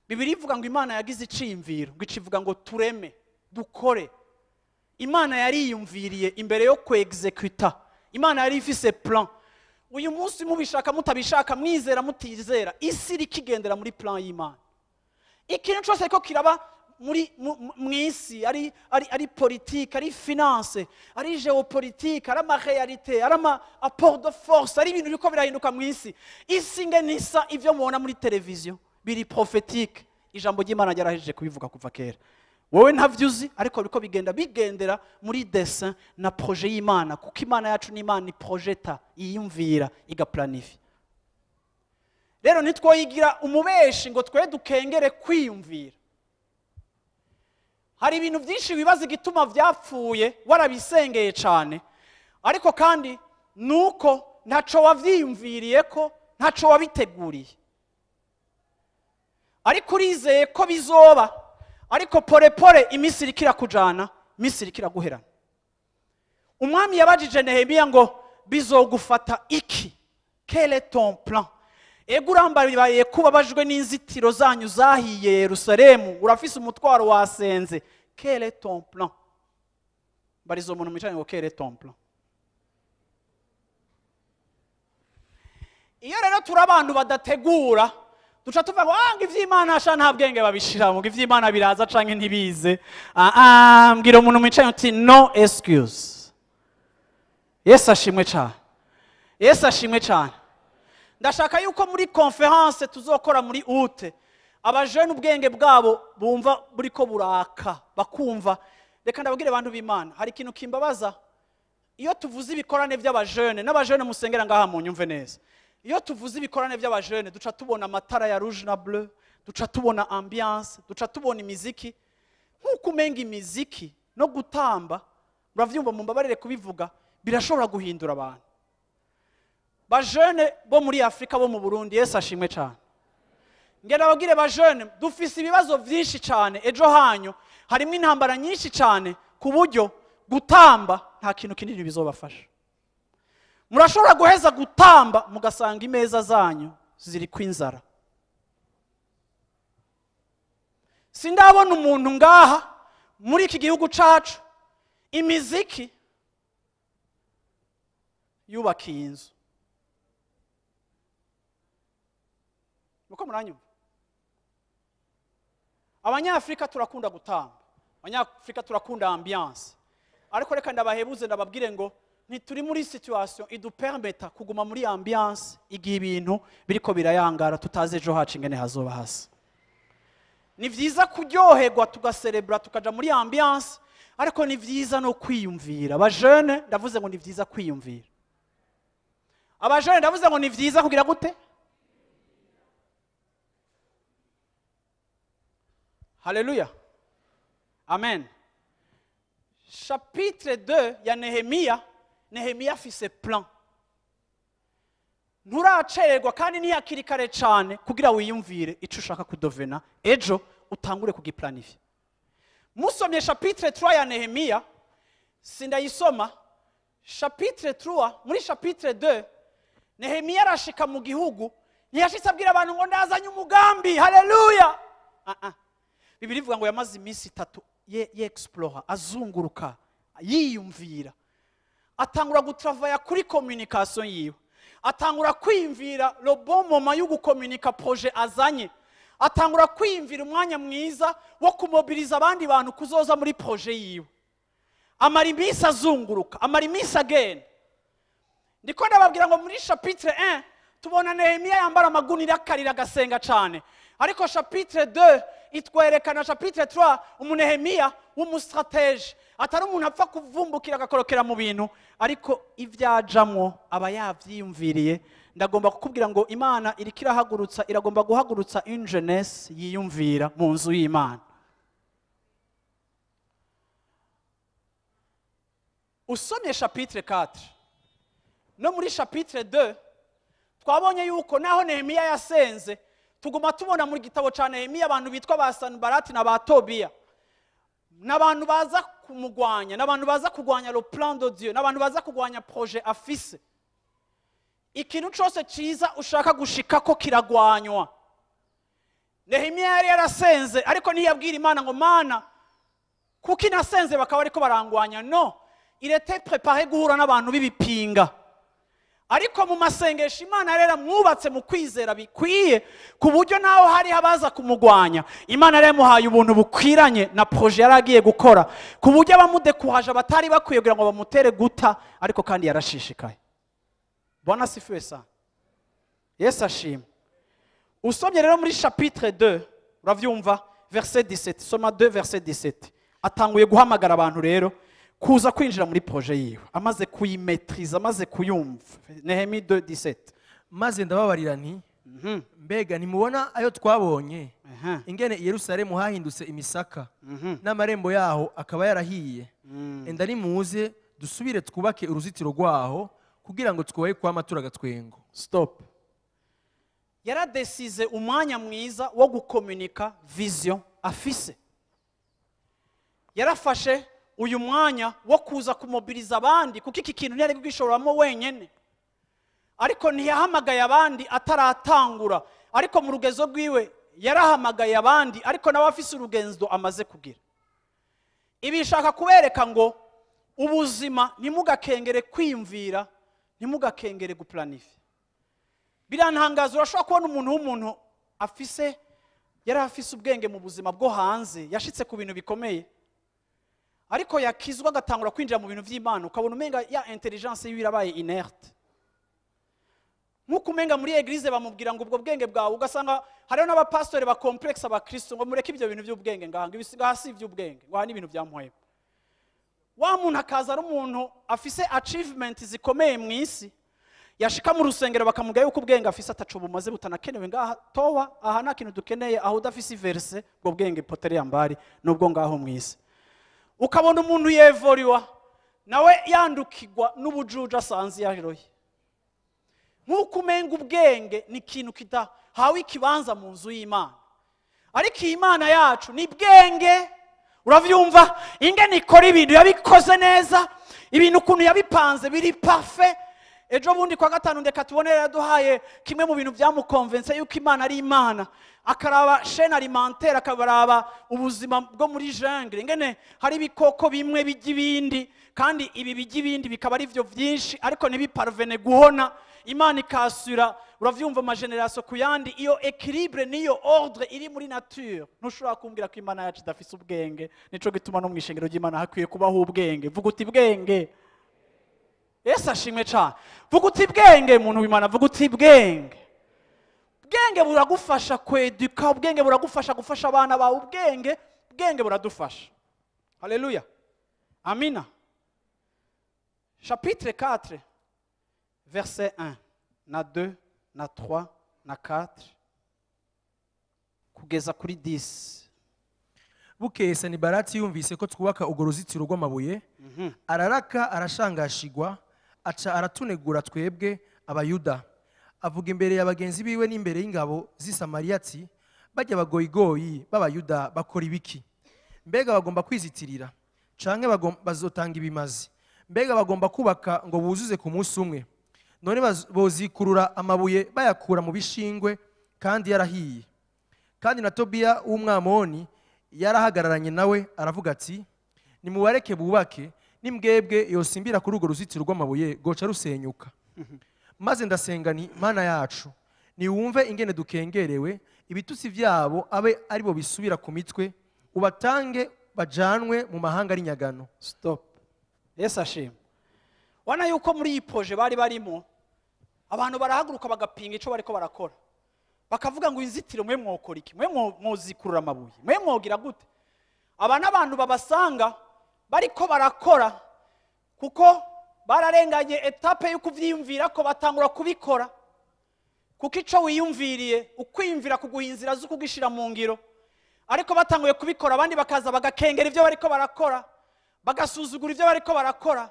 Bibiri ivuga ngo Imana yagize iciyumviro, ngo icivuga ngo: "Tureme, dukore." Imana yariyumviriye imbere yo kwexecuta. Imana yari ifise plan. Uyu munsi, mubishaka, mutabishaka, mwizera, mutizera, isi iriko igendera muri plan y'Imana. Ikintu cyose ko kiraba muri mu isi, ari politique, ari finance, ari géopolitique, ari ama réalité, ari ama apport de force, ari ibintu biriko birahinduka mu isi. Isi ngene isa, ivyo mubona muri televiziyo biri prophétique. Ijambo ry'Imana ryarahejeje kubivuga kuva kera. Wowe ntavyo uzi, ariko biriko bigenda bigendera muri dessein na projet y'Imana, kuko Imana yacu ni Imana iprojeta, yiyumvira, igaplanifia. Rero ntitwoyigira umubeshi ngo twe dukengere kwiyumvira. Hari ibintu byinshi wibaza igituma vyapfuye warabisengeye cane, ariko kandi nuko ntaco wavyiyumviriye ko ntaco wabiteguriye, ariko urizeye ko bizoba, ariko pore pore iminsi iriko irakujana, iminsi iriko iraguherana. Umwami yabajije Nehemiya ngo bizogufata iki? Quel est ton plan? Ego urambariye kubabajwe n'inzitiro zanyu zahiye Yerusalemu, urafise umutwaro wasenze. Quel est ton plan? Barizo umuntu mwicaranye ngo quel est ton plan? Iyo rero turi abantu badategura, duca tuvuga ngo ngo ivy'Imana sha nta bwenge babishiramo, ngo ivy'Imana biraza canke ntibize. Mbwira umuntu mwicaranye uti no excuse. Yesu ashimwe cane. Yesu ashimwe cane. Ndashaka yuko muri conference tuzokora muri août, abajene ubwenge bwabo bumva buriko buraka, bakumva. Reka ndababwire abantu b'Imana, hari ikintu kimbabaza iyo tuvuze ibikorane by'abajene, n'abajene musengera ngaha mu nyumve neza. Iyo tuvuze ibikorane by'abajene duca tubona amatara ya rouge na bleu, duca tubona ambiance, duca tubona imiziki. Nkuko umenga imiziki no gutamba, muravyumva, mumbabarire kubivuga, birashobora guhindura abantu. Bajene bo muri Afrika, bo mu Burundi, Yesu ashimwe cyane. Ngenda ababwire bajene, dufise ibibazo vyinshi cyane, ejo hanyu harimo intambara nyinshi cyane, ku buryo gutamba nta kintu kinini bizobafasha. Murashobora guheza gutamba mugasanga imeza zanyu ziri kwinzara. Sindabona umuntu ngaha muri iki gihugu cacu imiziki yubakiye inzu. Muko muranyumva? Abanyafrika turakunda gutamba, Abanyafrika turakunda ambiance, ariko reka ndabahebuze ndababwire ngo ntituri muri situation idupermeta kuguma muri ambiance igihe ibintu biriko birayangara, tutazi ejo hacu ingene hazoba hasa. Ni vyiza kuryoherwa tugaserebra tukaja muri ambiance, ariko ni vyiza no kwiyumvira. Abajene ndavuze ngo ni vyiza kwiyumvira. Abajene ndavuze ngo ni vyiza kugira gute? Haleluya. Amen. Chapitre 2 ya Nehemiya. Nehemiya afise plan. Nturacererwa kandi ntiyakiri kare cane kugira wiyumvire ico ushaka kudovena ejo utangure kugiplanifia. Musomye chapitre 3 ya Nehemiya, sindayisoma. Chapitre 3, muri chapitre 2 Nehemiya arashika mu gihugu, ntiyashitse abwira abantu ngo ndazanye umugambi, haleluya. Bibiliya ivuga ngo yamaze iminsi itatu ye explora, azunguruka, yiyumvira. Atangura gutravaya kuri communication yiwe, atangura kwiyumvira le bon moment yo gukomunika projet azanye, atangura kwiyumvira umwanya mwiza wo kumobiliza abandi bantu kuzoza muri projet yiwe. Amara iminsi azunguruka, amara iminsi agenda. Ndiko ndababwira ngo muri chapitre 1 tubona Nehemiya yambara amagunira akarira agasenga cane, ariko chapitre 2 itwerekana chapitre 3 umunehemiya w'umustratege, atari umuntu apfa kuvumbukira agakorokera mu bintu, ariko ivyajamwo aba yavyiyumviriye. Ndagomba kukubwira ngo Imana iriko irahagurutsa, iragomba guhagurutsa une jeunesse yiyumvira mu nzu y'Imana. Usomye chapitre 4 no muri chapitre 2 twabonye yuko naho Nehemiya yasenze, tuguma tubona muri gitabo ca Nehemiya abantu bitwa ba Sanbalati na ba Tobiya, n'abantu baza kumugwanya, n'abantu baza kugwanya le plan de Dieu, n'abantu baza kugwanya projet afise. Ikintu cose ciza ushaka gushika ko kiragwanywa. Nehemiya yari yarasenze, ariko ntiyabwira Imana ngo Mana kuki nasenze bakaba ariko barangwanya. No, il était préparé guhura n'abantu b'ibipinga, ariko mu masengesho Imana yari yaramwubatse mu kwizera bikwiye, ku buryo naho hari abaza kumugwanya, Imana yari yamuhaye ubuntu bukwiranye na projet yari agiye gukora, ku buryo abamudekuraje batari bakwiye kugira ngo bamutere guta, ariko kandi yarashishikaye. Bwana asifiwe sana. Yesu ashimwe. Usomye rero muri chapitre 2 uravyumva Verset 17, soma 2 verset 17. Atanguye guhamagara abantu rero kuza kwinjira muri projet yiwe, amaze kuyimaîtriza, amaze kuyumva. Nehemi 2:17. Maze ndababarira nti: "Mbega ntimubona ayo twabonye, ingene i Yerusalemu hahindutse imisaka, n'amarembo yaho akaba yarahiye? Enda nimuze dusubire twubake uruzitiro rwaho, kugira ngo twoye kwama turagatwengo." Stop. Yaradesize umwanya mwiza wo gukomunika vision afise. Yarafashe uyu mwanya wo kuza kumobiliza abandi, kuko iki kintu ntiyari kugishoramo wenyene. Ariko ntiyahamagaye abandi ataratangura, ariko mu rugezo rwiwe yarahamagaye abandi, ariko nawe afise urugenzo amaze kugira. Ibi nshaka kubereka ngo ubuzima, ntimugakengere kwiyumvira, ntimugakengere guplanifia. Birantangaza, urashobora kubona umuntu w'umuntu afise, yari afise ubwenge mu buzima bwo hanze, yashitse ku bintu bikomeye, ariko yakizwa agatangura kwinjira mu bintu by'Imana, ukabona umenga ya intelligence yiwe irabaye inerte, nk'uko umenga muri église bamubwira ngo ubwo bwenge bwawe. Ugasanga hariho n'abapasitori ba complexe abakristo, ngo mureke ibyo bintu by'ubwenge ngaha, ngo ngaha si iby'ubwenge, ngo aha ni ibintu byamuhema. Wa muntu akaza ari umuntu afise achievement zikomeye mu isi, yashika mu rusengero bakamubwira yuko ubwenge afise ataco bumaze, butanakenewe ngaha. Towa, aha nta kintu dukeneye aho udafise iverse. Ubwo bwenge poteria mbali nubwo ngaho mu isi. Ukabona umuntu yevoriwa nawe yandukirwa n'ubujuju asanze yaroye, nk'uko umenga ubwenge ni ikintu kidahawe ikibanza mu nzu y'Imana. Ariko iyi Mana yacu ni bwenge, uravyumva ingene ikora ibintu, yabikoze neza, ibintu ukuntu yabipanze biri parfait. Ejo bundi kwa gatanu ndeka tubone yaduhaye kimwe mu bintu byamukonvense yuko Imana ari Imana, akaraba chaîne alimentaire, akabaraba ubuzima bwo muri jungle, ingene hari ibikoko bimwe bijya ibindi, kandi ibi bijya ibindi bikaba ari byo byinshi, ariko ntibiparvene guhona. Imana ikasura, uravyumva, amagénération ku yandi. Iyo équilibre niyo ordre iri muri nature, ntushobora kumbwira ko Imana yacu idafise ubwenge. Nico gituma no mu ishengero ry'Imana hakwiye kubaho ubwenge. Vuga uti bwenge. Yesu ashimwe cyane. Vuga uti bwenge. Muntu w'Imana, vuga uti bwenge. Ubwenge buragufasha kweduka, ubwenge buragufasha gufasha abana bawe, ubwenge, ubwenge buradufasha. Haleluya, amina. Chapitre 4 verset 1 na 2 na 3 na 4 kugeza kuri 10. Bukeye Sanibarati yumvise ko twubaka urwo ruzitiro rw'amabuye, araraka, arashangashigwa, aca aratunegura twebwe Abayuda. Avuga imbere ya bagenzi biwe n'imbere y'ingabo z'i Samariya ati: "Bajya bagoyigoyi b'Abayuda bakora ibiki? Mbega bagomba kwizitirira canke bazotanga ibimazi? Mbega bagomba kubaka ngo buzuze ku munsi umwe? None bozikurura amabuye bayakura mu bishingwe kandi yarahiye?" Kandi na Tobiya w'Umwamoni yarahagararanye nawe, aravuga ati: "Nimubareke bubake. Nimbwebwe yosimbira kuri urwo ruzitiro rw'amabuye, goca rusenyuka." Maze ndasenga nti: "Mana yacu, niwumve ingene dukengerewe. Ibitutsi byabo abe aribo bisubira ku mitwe, ubatange bajanwe mu mahanga ari nyagano." Stop. Yesu ashimwe. Wana yuko muri iyi projet bari barimo, abantu barahaguruka bagapinga ico bariko barakora, bakavuga ngo inzitiro, mwe mwokora iki? Mwe mwozikurura amabuye? Mwe mwogira gute? Aba n'abantu babasanga bariko barakora, kuko bararenganye étape yo kuvyiyumvira ko batangura kubikora, kuko ico wiyumviriye, ukwiyumvira kuguha inzira zo kugishira mu ngiro. Ariko batanguye kubikora, abandi bakaza bagakengera ibyo bariko barakora, bagasuzugura ibyo bariko barakora.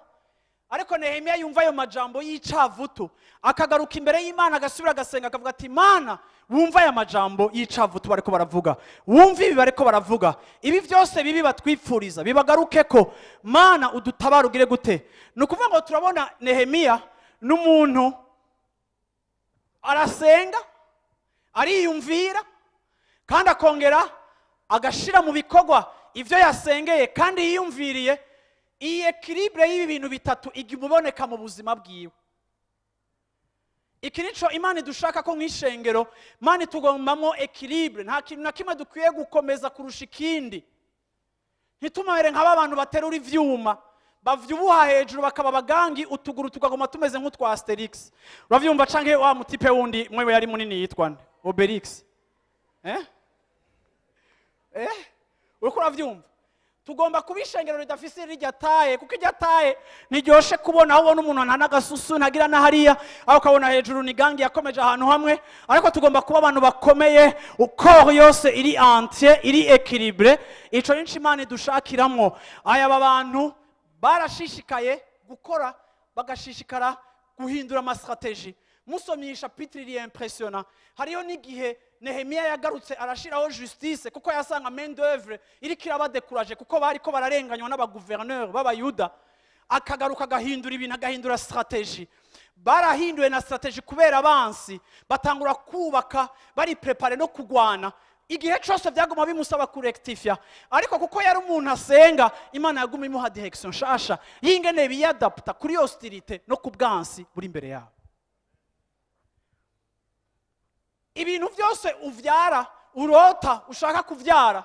Ariko Nehemiya yumva ayo majambo y'icavutu, akagaruka imbere y'Imana, agasubira agasenga, akavuga ati: "Mana, wumva aya majambo y'icavutu bariko baravuga, wumva ibi bariko baravuga, ibi byose bibi batwipfuriza bibagaruke ko. Mana, udutabara, ugire gute." Ni ukuvuga ngo turabona Nehemiya n'umuntu arasenga, ariyumvira, kandi akongera agashira mu bikorwa ivyo yasengeye kandi yiyumviriye. Iyi équilibre y'ibi bintu bitatu iguma iboneka mu buzima bwiwe. Iki nico Imana idushaka ko nk'ishengero. Imana itugombamo équilibre. Nta kintu na kimwe dukwiye gukomeza kurusha ikindi. Ntitumere nk'aba bantu baterura ivyuma, bavyubuha hejuru bakaba abagangi, utuguru tukaguma tumeze nk'utwa Asterix, uravyumva, canke wa mutipe wundi mwewe yari munini yitwa nde? Obelix, eh? Uriko uravyumva? Tugomba kuba ishengero ridafise rirya taille, kuko irya taille ntiryoshe kubona. Aho ubona umuntu nta n'agasusu ntagira na hariya, aho ukabona hejuru ni gangi yakomeje ahantu hamwe. Ariko tugomba kuba abantu bakomeye, corps yose iri entier, iri équilibré. Ico nico Imana idushakiramwo. Aya, aba bantu barashishikaye gukora, bagashishikara guhindura ama stratégies. Musomye iyi chapitre iri impressionnant. Hariyo n'igihe Nehemiya yagarutse arashiraho justice, kuko yasanga main d'œuvre iriko iraba découragé, kuko bariko bararenganywa n'abaguverineri b'Abayuda. Akagaruka agahindura ibintu, agahindura stratégie. Barahinduye na stratégie kubera abansi, batangura kubaka bari préparés no kugwana. Igihe cyose byaguma bimusaba kurectifia, ariko kuko yari umuntu asenga, Imana yaguma imuha direction nshasha y'ingene biyadapta kuri hostilité no ku bwansi buri imbere yabo. Ibintu byose uvyara, urota, ushaka kuvyara,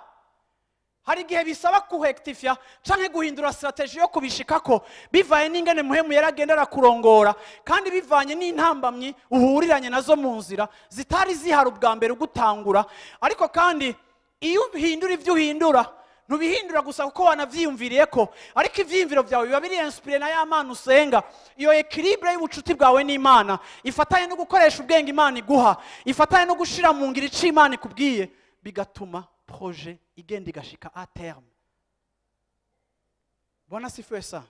hari igihe bisaba kurectifia canke guhindura stratégie yo kubishikako, bivanye n'ingene Muhemu yaragenda arakurongora, kandi bivanye n'intambamyi uhuriranye nazo mu nzira zitari zihari ubwa mbere ugutangura. Ariko kandi iyo uhindura ibyo uhindura, ntubihindura gusa kuko wanavyiyumviriye ko, ariko ivyiyumviro byawe biba biri inspiré na ya Mana usenga. Iyo équilibre y'ubucuti bwawe n'Imana ifatanye no gukoresha ubwenge Imana iguha, ifatanye no gushira mu ngiro ico Imana ikubwiye, bigatuma projet igenda igashika à terme. Bwana sifiwe sana.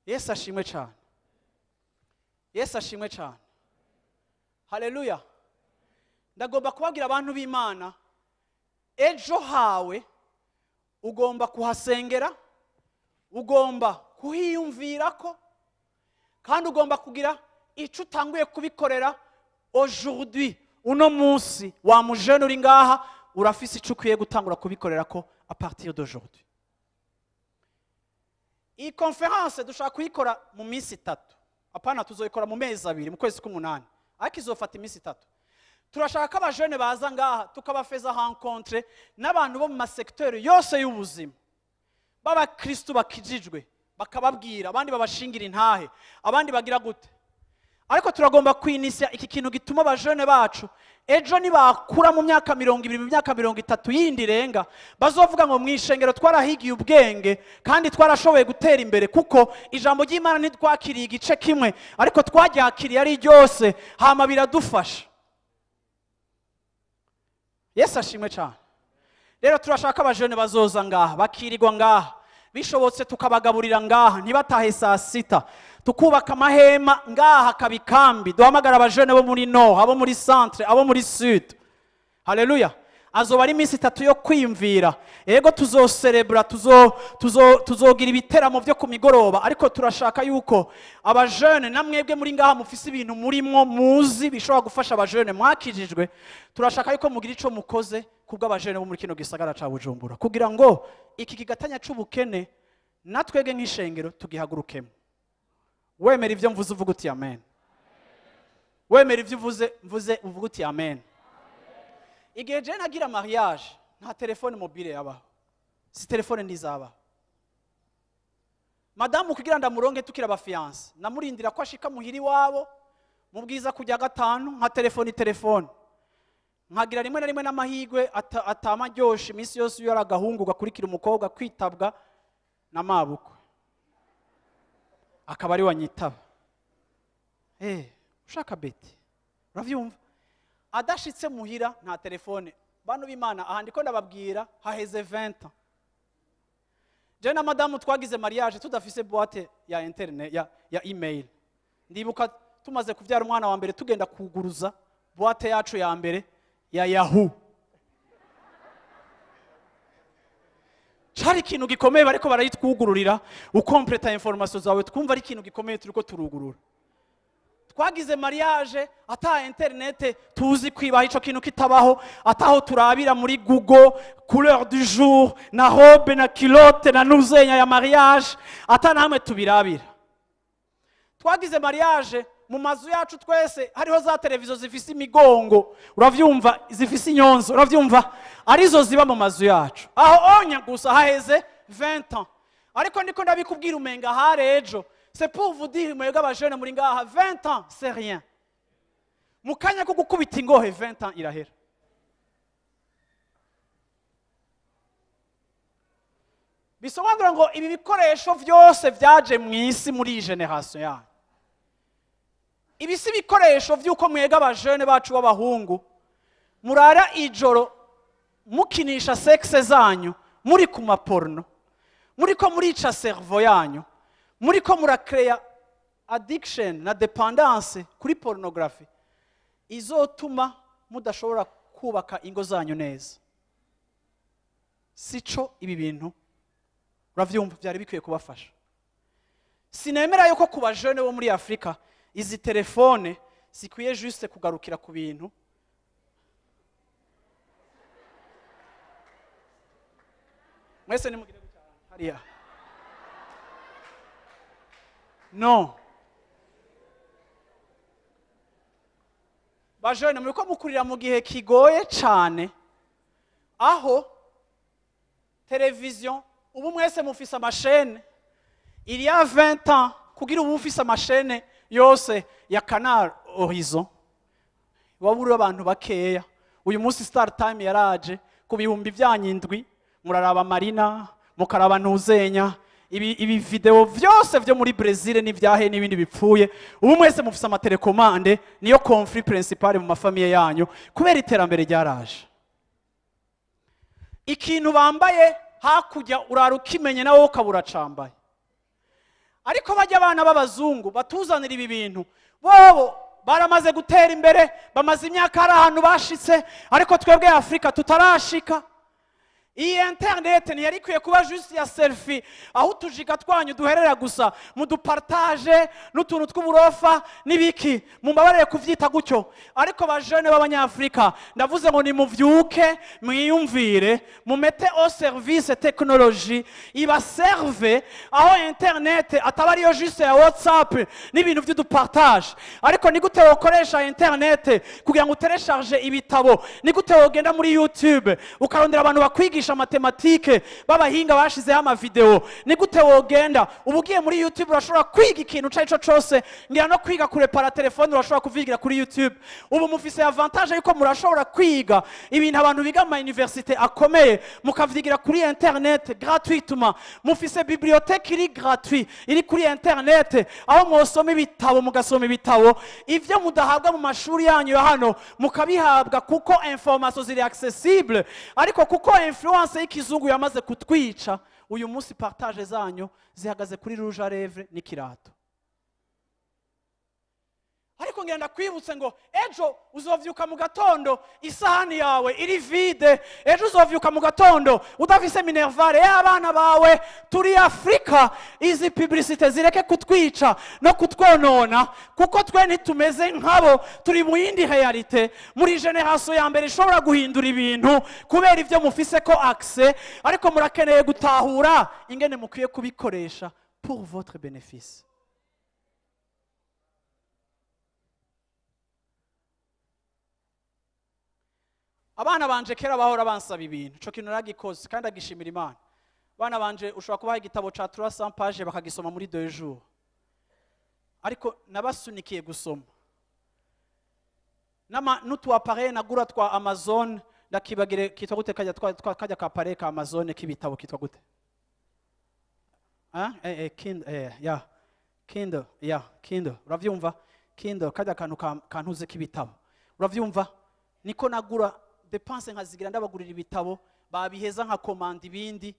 Yesu ashimwe cyane. Yesu ashimwe cyane. Haleluya. Ndagomba kubabwira abantu b'Imana, ejo hawe ugomba kuhasengera, ugomba kuhiyumvirako, kandi ugomba kugira icyo utanguye kubikorera aujourd'hui. Uno munsi wa mujene uri ngaha, urafise icyo ukwiye gutangura kubikorera ko à partir d'aujourd'hui. Iyi conférence dushaka kuyikora mu minsi 3. Apana, tuzoyikora mu mezi 2, mu kwezi k'umunani, ariko izofata iminsi 3. Turashaka ko abajene baza ngaha, tukabafeza rencontre n'abantu bo mu ma secteurs yose y'ubuzima b'abakristu bakijijwe, bakababwira, abandi babashingira intahe, abandi bagira gute. Ariko turagomba kwinisya iki kintu gituma abajene bacu ejo nibakura mu myaka 20, mu myaka 30 yindi irenga, bazovuga ngo mu ishengero twarahigiye ubwenge kandi twarashoboye gutera imbere, kuko ijambo ry'Imana ntitwakiriye igice kimwe, ariko twaryakiriye ari ryose, hama biradufasha. Yesu ashimwe cyane. Rero turashaka abajene bazoza ngaha, bakirirwa ngaha, bishobotse tukabagaburira ngaha, ntibatahe saa 6, tukubaka amahema ngaha kabikambi, duhamagara abajene bo muri nord, abo muri centre, abo muri sud. Haleluya. Azoba ari iminsi 3 yo kwiyumvira. Ego, tuzoserebura, tuzogira ibiteramo byo ku migoroba, ariko turashaka yuko abajene namwebwe muri ngaha mufise ibintu murimwo muzi bishobora gufasha abajene mwakijijwe, turashaka yuko mugira ico mukoze kubw'abajene bo muri kino gisagara ca Bujumbura, kugira ngo iki kigatanya c'ubukene natwege nk'ishengero tugihagurukemo. Wemera ivyo mvuze uvuga uti amen. Wemera ivyo mvuze uvuga uti amen. Igihe je nagira mariage, nta téléphone mobile yabaho, si téléphone ntizabaho. Madamu kugira ndamuronke tukira aba fiancés, namurindira ko ashika muhiri wabo mu bwiza kujya gatanu, nka téléphone téléphone nkagira rimwe na rimwe n'amahigwe atama aryoshe iminsi yose iyo ari agahungu gakurikira umukobwa kwitabwa na mabukwe, akaba ari wanyitaba. Ushaka beti, uravyumva? Adashitse muhira nta téléphone. Bantu b'Imana, aha ndiko ndababwira haheze 20 ans. Je na madamu twagize mariage tudafise boîte ya internet, ya email. Ndibuka tumaze kuvyara umwana wa mbere, tugenda kuguruza boîte yacu ya mbere ya Yahoo. Cari ikintu gikomeye, bariko barayitwugururira, ukompleta information zawe, twumva ari ikintu gikomeye turiko turugurura. Twagize mariage ata internet tuzi kwibaha, ico kintu kitabaho, ataho turabira muri Google couleur du jour na robe na culotte na nuzenya ya mariage, ata namwe tubirabira. Twagize mariage mu mazu yacu twese hariho za televiziyo zifise imigongo, uravyumva, zifise inyonzo, uravyumva, arizo ziba mu mazu yacu. Aho onya gusa haheze 20 ans, ariko ndiko ndabikubwira umenga hare ejo. C'est pour vous dire, mwebwe abajene muri ngaha, 20 ans c'est rien. Mu kanya ko gukubita ingohe, 20 ans irahera. Bisobanura ngo ibi bikoresho vyose vyaje mu isi muri iyi generation yanyu, ibi si ibikoresho vy'uko mwega abajene bacu b'abahungu murara ijoro mukinisha sexe zanyu muri ku maporno, muriko murica cerveau yanyu, muriko murakreya addiction na dependance kuri pornography izotuma mudashobora kubaka ingo zanyu neza. Sico ibi bintu uravyumva byari bikwiye kubafasha. Sinemera yuko ku bajene bo muri Afrika izi telefone zikwiye juste kugarukira ku bintu. Mwese nimugire gutya hariya. No. Bajene muriko mukurira mu gihe kigoye cane, aho television ubu mwese mufise amashene. Il y a 20 ans kugira ubu ufise amashene yose ya Canal Horizon waburi abantu bakeya. Uyu munsi Star Time yaraje ku bihumbi vyanyindwi, muraraba Marina, mukaraba Ntuzenya, ibi video vyose vyo muri Brazil n'ivyahe n'ibindi bipfuye. Ubu mwese mufise amatelekomande, niyo conflit principal mu mafamiye yanyu kubera iterambere ryaraje. Ikintu bambaye hakujya urara ukimenye nawe ukabura cambaye. Ariko bajya abana b'abazungu batuzanira ibi bintu, bobo baramaze gutera imbere, bamaze imyaka ari ahantu bashitse, ariko twebwe Afrika tutarashika. Iyi internet ntiyari ikwiye kuba juste ya selfie, aho utujiga twanyu duherera gusa mudupartage n'utuntu tw'uburofa n'ibiki, mumbabarire kuvyita gutyo. Ariko bajene b'abanyafrika ndavuze ngo nimuvyuke, mwiyumvire, mumete au service technologie ibaserve, aho internet ataba ariyo juste ya WhatsApp n'ibintu vy'udupartage. Ariko ni gute wokoresha internet kugira ngo uterecharge ibitabo? Ni gute wogenda muri YouTube ukarondera abantu bakwigisha matematike babahinga bashizeho ama video? Ni gute wogenda ubu ugiye muri YouTube urashobora kwiga ikintu cari co cose, ngira no kwiga kurepara telefone urashobora kuvigira kuri YouTube. Ubu mufise avantage yuko murashobora kwiga ibintu abantu biga mu ma université akomeye mukavyigira kuri internet gratuitement. Mufise bibliothèque iri gratuit iri kuri internet, aho mwosoma ibitabo mugasoma ibitabo ivyo mudahabwa mu mashuri yanyu ya hano mukabihabwa, kuko information ziri accessible. Ariko kuko influence y'ikizungu yamaze kutwica, uyu munsi partage zanyu zihagaze kuri rouge à lèvres n'ikirato. Ariko ngenda kwibutse ngo ejo uzovyuka mu gatondo isahani yawe iri vide, ejo uzovyuka mu gatondo udafise minervale y'abana bawe. Turi Afrika, izi publicité zireke kutwica no kutwonona, kuko twe ntitumeze nkabo, turi mu yindi réalité, muri generation ya mbere ishobora guhindura ibintu kubera ivyo mufise ko accès. Ariko murakeneye gutahura ingene mukwiye kubikoresha pour votre bénéfice. Abana banje kera bahora bansaba ibintu, ico kintu naragikoze kandi agishimira Imana. Abana banje ushobora kubaha igitabo ca 300 pages bakagisoma muri 2 jours, ariko nabasunikiye gusoma. Nama n'utu appareil nagura twa Amazon ndakibagire kitwa gute, kajya twa kajya ka appareil ka Amazon k'ibitabo kitwa gute? Ah Kindle, ya Kindle, ya Kindle, uravyumva? Kindle kajya kantu kantuze k'ibitabo, uravyumva? Niko nagura depense nkazigira ndabagurira ibitabo, babiheza nka komanda ibindi.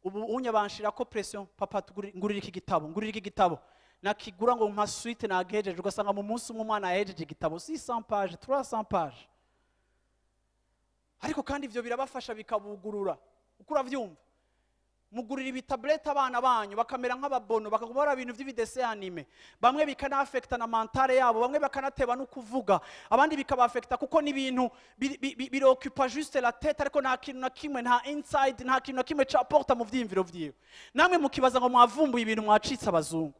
Ubu unya banshira ko pression, papa ngurira iki gitabo, ngurira iki gitabo, nakigura ngo mpa suite nagejeje, ugasanga mu munsi umwe umwana yahejeje igitabo 600 pages, 300 pages. Ariko kandi ivyo birabafasha bikabugurura, uko uravyumva? Mugurira ibitablete abana banyu bakamera nk'ababono, bakagubara ibintu vy'ibidese anime, bamwe bikanaffecta na mentale yabo, bamwe bakanateba no kuvuga, abandi bikabaffecta kuko n'ibintu biroccupa juste la tête, ariko nta kintu na kimwe, nta inside, nta kintu na kimwe c'apporta mu vyiyumviro vyiwe. Namwe mukibaza ngo mwavumbuye ibintu, mwacitse abazungu.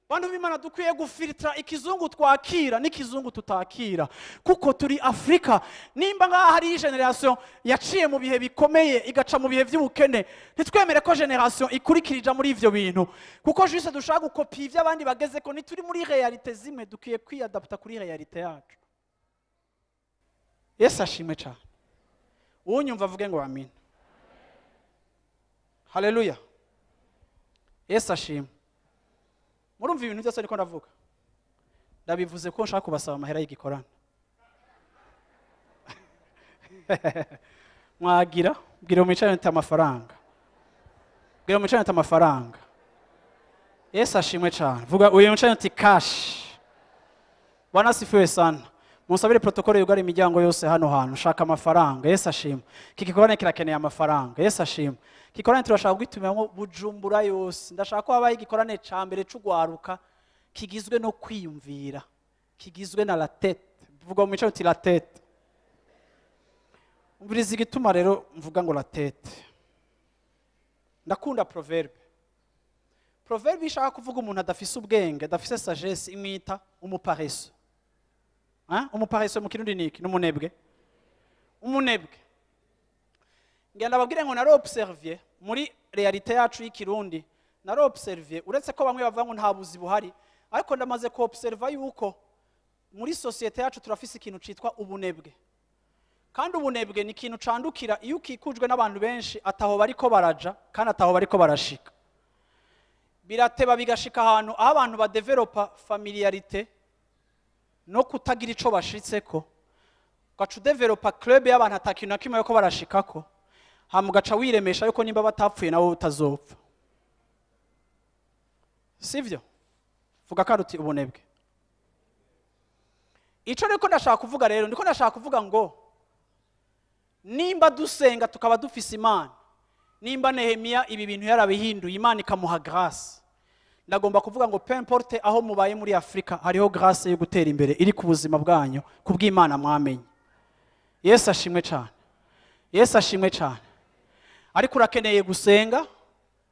Bantu b'Imana dukwiye gufiltra ikizungu twakira n'ikizungu tutakira, kuko turi Afrika. Nimba ngaha hari generation yaciye mu bihe bikomeye igaca mu bihe vy'ubukene, ntitwemere ko generation ikurikirija muri ivyo bintu, kuko juste dushaka gukopi ivyo abandi bageze ko ntituri muri réalité zimwe. Dukwiye kwiadapta kuri réalité yacu. Yesu ashimwe cyane. Unyumva avuge ngo amen. Haleluya, Yesu ashimwe. Murumva ibintu byose ariko ndavuga, ndabivuze ko nshaka kubasaba amahera y'igikorana. Mwagira bwira umwicarane uti amafaranga, bwira umwicarane uti amafaranga. Yesu ashimwe cyane. Vuga uyu mwicarane uti cash. Bwana asifiwe sana. Musabire protokole yugara imiryango yose hano hantu, shaka amafaranga. Yesu ashimwe. Iki gikorane kirakeneye amafaranga. Yesu ashimwe. Iki gikorane turashaka kugitumiramo Bujumbura yose. Ndashaka ko habaho igikorane ca mbere c'ugwaruka kigizwe no kwiyumvira, kigizwe na la tête. Vuga umwicarane uti la tête. Umviriza igituma rero mvuga ngo la tête. Ndakunda proverbe. Proverbe ishaka kuvuga umuntu adafise ubwenge, adafise sagesse, imwita umupareso. Hein? Umupareso mu Kirundi niki? N'umunebwe. Umunebwe. Ngenda babwire ngo naro observier muri réalité yacu y'Ikirundi, naro observier uretse ko bamwe bavuga ngo nta buzi buhari, ariko ndamaze ko observa yuko muri société yacu turafise ikintu citwa ubunebwe. Kandi ubunebwe ni ikintu candukira iyo ukikujwe n'abantu benshi ataho bariko baraja kandi ataho bariko barashika. Birateba bigashika ahantu aho abantu badevelopa familiarité no kutagira ico bashitseko, ugaca udevelopa club y'abantu atakintu na kimwe yuko barashikako, hama ugaca wiremesha yuko nimba batapfuye nawe utazopfa. Sivyo? Vuga kandi uti ubunebwe. Ico riko ndashaka kuvuga rero, ndiko ndashaka kuvuga ngo nimba dusenga tukaba dufise Imana, nimba Nehemiya ibi bintu yarabihinduye Imana ikamuha grâce, ndagomba kuvuga ngo peu importe aho mubaye muri Afrika, hariho grâce yo gutera imbere iri ku buzima bwanyu kubw'Imana mwamenye. Yesu ashimwe cyane. Yesu ashimwe cyane. Ariko urakeneye gusenga,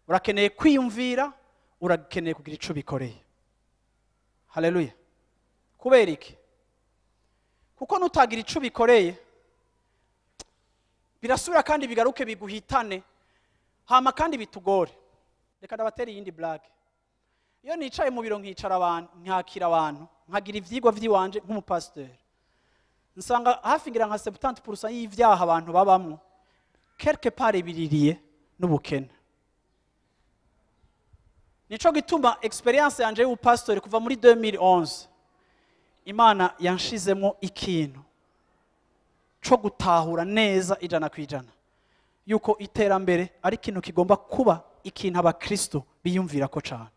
urakeneye kwiyumvira, urakeneye kugira ico bikoreye. Haleluya. Kubera iki? Kuko nutagira ico bikoreye birasubira kandi bigaruke biguhitane, hama kandi bitugore. Reka ndabatera iyindi blague. Iyo nicaye mu biro nkicara abantu, nkakira abantu, nkagira ivyigwa vyiwanje nk'umupasiteri, nsanga hafi ngira nka 70% y'ivyaha abantu babamwo quelque part biririye n'ubukene. Nico gituma experience yanje y'ubupasiteri kuva muri 2011 Imana yanshizemo ikintu co gutahura neza 100% yuko iterambere ari ikintu kigomba kuba ikintu abakristo biyumvira ko cyane.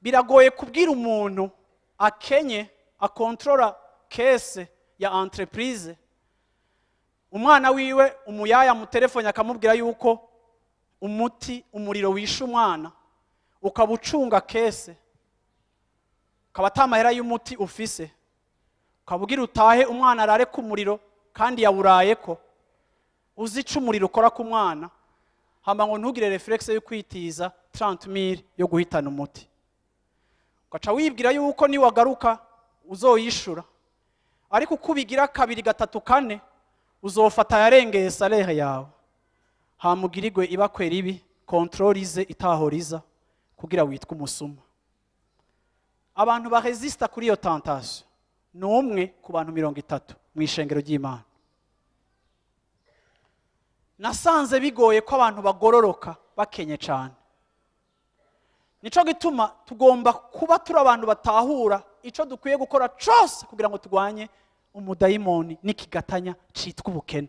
Biragoye kubwira umuntu akenye akontrola kese ya entreprise, umwana wiwe umuyaya mu telefone akamubwira yuko umuti umuriro wishe umwana, ukabucunga kese, ukaba atamahera y'umuti ufise, ukabubwira utahe umwana arare ku muriro kandi yawurayeko, uzi ico umuriro ukora ku mwana, hama ngo ntugire reflexe yo kwitiza 30000 yo guhitana umuti, ugaca wibwira yuko niwagaruka uzoyishura, ariko uko ubigira kabiri gatatu kane uzofata yarengeye salaire yawe, hamugirigwe ibakwera ibi control ize itahoriza kugira witwe umusuma. Abantu baresista kuri iyo tentation ni umwe ku bantu 30 mu ishengero ry'Imana. Nasanze bigoye ko abantu bagororoka bakenye cyane. Nico gituma tugomba kuba turi abantu batahura ico dukwiye gukora cyose kugira ngo turwanye umudayimoni n'ikigatanya citwa ubukene.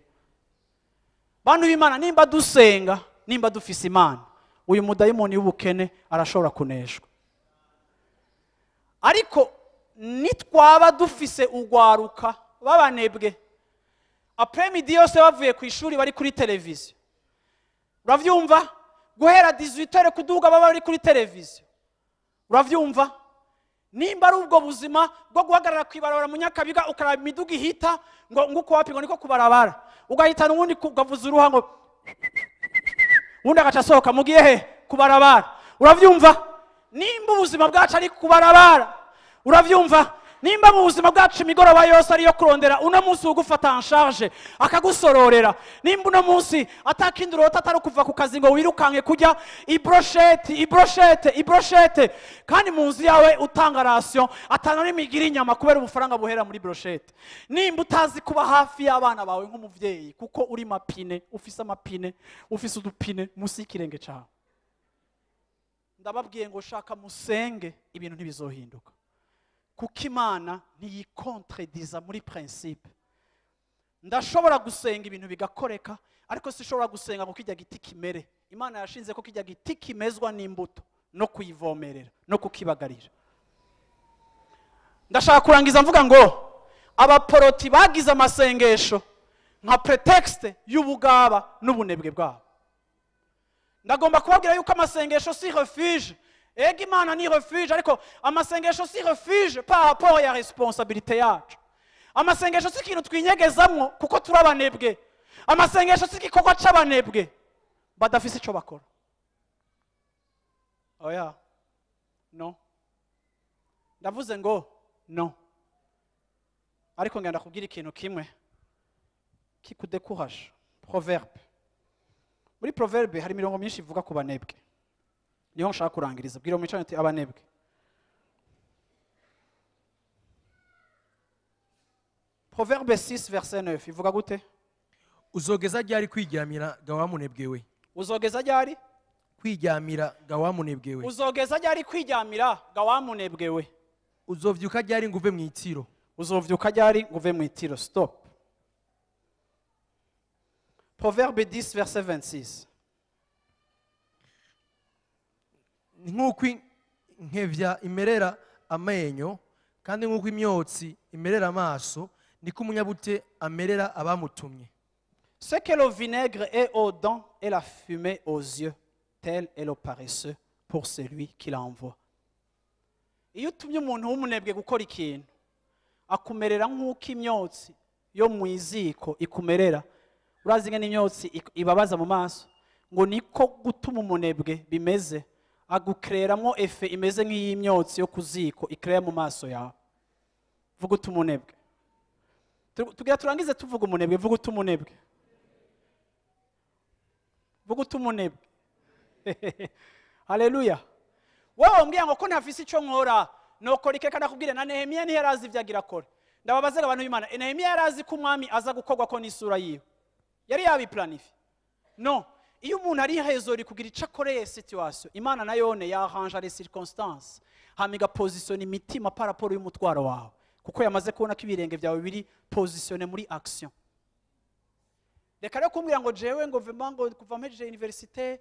Bantu b'Imana, nimba dusenga, nimba dufise Imana, uyu mudayimoni w'ubukene arashobora kuneshwa. Ariko nitwaba dufise ugwaruka babanebwe, après-midi yose bavuye ku ishuri bari kuri televiziyo, uravyumva, guhera 18h kuduga baba bari kuri televiziyo, uravyumva. Nimba ari ubwo buzima bwo guhagarara kwibarabara mu Nyakabiga ukaraba imiduga ihita ngo nguko wapi ngo niko kubarabara, ugahitana uwundi ukavuza uruha ngo uwundi agaca asohoka mugiye he kubarabara, uravyumva. Nimba ubuzima bwacu ari kubarabara, uravyumva. Nimba mu buzima bwacu imigoroba yose ariyo kurondera uno munsi ugufata en charge akagusororera, nimba uno munsi atakindi urota atari kuva ku kazi ngo wirukanke kujya ibrochette ibrochette ibrochette, kandi mu nzu yawe utanga ration atana n'imigira inyama kubera ubufaranga buhera muri brochette, nimba utazi kuba hafi y'abana bawe nk'umuvyeyi kuko uri mapine, ufise amapine, ufise udupine musi y'ikirenge cawe, ndababwiye ngo shaka musenge ibintu ntibizohinduka. Kuko Imana ntiyikontrediza muri principe. Ndashobora gusenga ibintu bigakoreka, ariko sishobora gusenga ngo kijya giti kimere. Imana yashinze ko kijya giti kimezwa n'imbuto no kuyivomerera no kukibagarira. Ndashaka kurangiza mvuga ngo abaporoti bagize amasengesho nka pretexte y'ubugaba n'ubunebwe bwabo. Ndagomba kubabwira yuko amasengesho si refuge. Ega Imana ni refuge, ariko amasengesho si refuge par rapport ya responsabilité yacu. Amasengesho si ikintu twinyegezamwo kuko turabanebwe. Amasengesho si igikorwa c'abanebwe badafise ico bakora. Oya, no. Ndavuze ngo no. Ariko ngenda kubwira ikintu kimwe kikudécourage. Proverbe. Muri proverbe hari imirongo myinshi ivuga ku banebwe. Niho nshaka kurangiriza. Bwira umwicanyi uti abanebwe. Proverbe 6 verset 9 ivuga gute? Uzogeza ryari kwiryamira ga wamunebwe we? Uzogeza ryari kwiryamira ga wamunebwe we? Uzogeza ryari kwiryamira ga wamunebwe we? Uzovyuka ryari ngo uve mu itiro? Uzovyuka ryari ngo uve mu itiro? Stop. Proverbe 10 verset 26. Nk'uko inkevya imerera amenyo kandi nk'uko imyotsi imerera amaso, niko umunyabute amerera abamutumye. Ce que le vinaigre est aux dents et la fumée aux yeux, tel est le paresseux pour celui qui l'envoie. Iyo utumye umuntu w'umunebwe gukora ikintu, akumerera nk'uko imyotsi yo mu iziko ikumerera. Urazi ingene imyotsi ibabaza mu maso, ngo niko gutuma umunebwe bimeze, agukereramwo efe imeze nk'iy'imyotsi yo kuziko ikerera mu maso yawe. Vuga uti umunebwe. Tugira turangize tuvuga umunebwe. Vuga uti umunebwe. Vuga uti umunebwe. Haleluya. Wewe umbwira ngo ko ntafise ico nkora, nokora iki? Reka ndakubwire, na Nehemiya ntiyarazi ivyo agira akora. Ndababazaga abantu b'Imana, Nehemiya yarazi ko umwami aza gukorwa ko n'isura yiwe? Yari yabiplanifye? No. Iyo umuntu ari hezori kugira ico akoreye situation, Imana nayone yarrange les circonstances, hama igapositiona imitima par rapport y'umutwaro wawe, kuko yamaze kubona ko ibirenge byawe biri positionné muri action. Reka rero kumbwira ngo jewe ngo vraiment ngo kuva mpejeje université,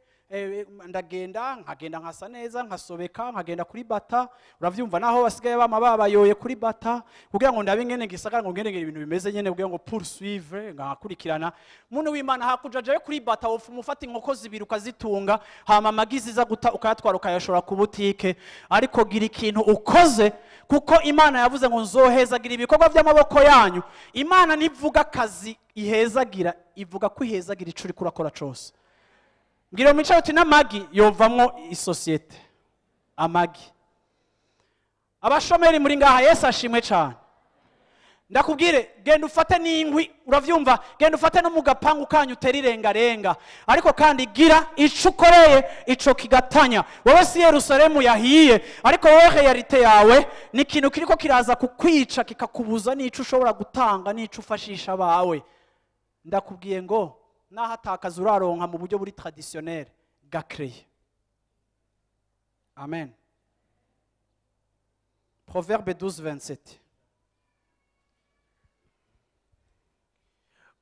ndagenda nkagenda nkasa neza nkasobeka nkagenda kuri Bata, uravyumva naho basigaye bama babayoye kuri Bata kugira ngo ndabe ingene gisagara, ngo ngene ibintu bimeze nyene, kugira ngo poursuivre ngakurikirana. Muntu w'Imana, hakuja jewe kuri Bata wofu umufata inkoko zibiri ukazitunga, hama amagizi iza guta ukayatwara ukayashora ku butike. Ariko gira ikintu ukoze, kuko Imana yavuze ngo nzohezagira ibikorwa by'amaboko yanyu. Imana ntivuga akazi ihezagira, ivuga ko ihezagira ico uriko urakora cose. Mbwira mwicaye uti n'amagi yovamwo isosiyete. Amagi. Abashomeri muri ngaha, Yesu ashimwe cyane. Ndakubwire, genda ufate n'inkwi, uravyumva, genda ufate no mu gapangu kanyu utere irengarenga, ariko kandi gira ico ukoreye ico kigatanya. Wowe si Yerusalemu yahiye, ariko wowe réalité yawe ni ikintu kiriko kiraza kukwica kikakubuza n'ico ushobora gutanga n'ico ufashisha abawe. Ndakubwiye ngo naho atakaza uraronka mu buryo buri traditionnel, gacreye. Amen. Proverbe 12 27.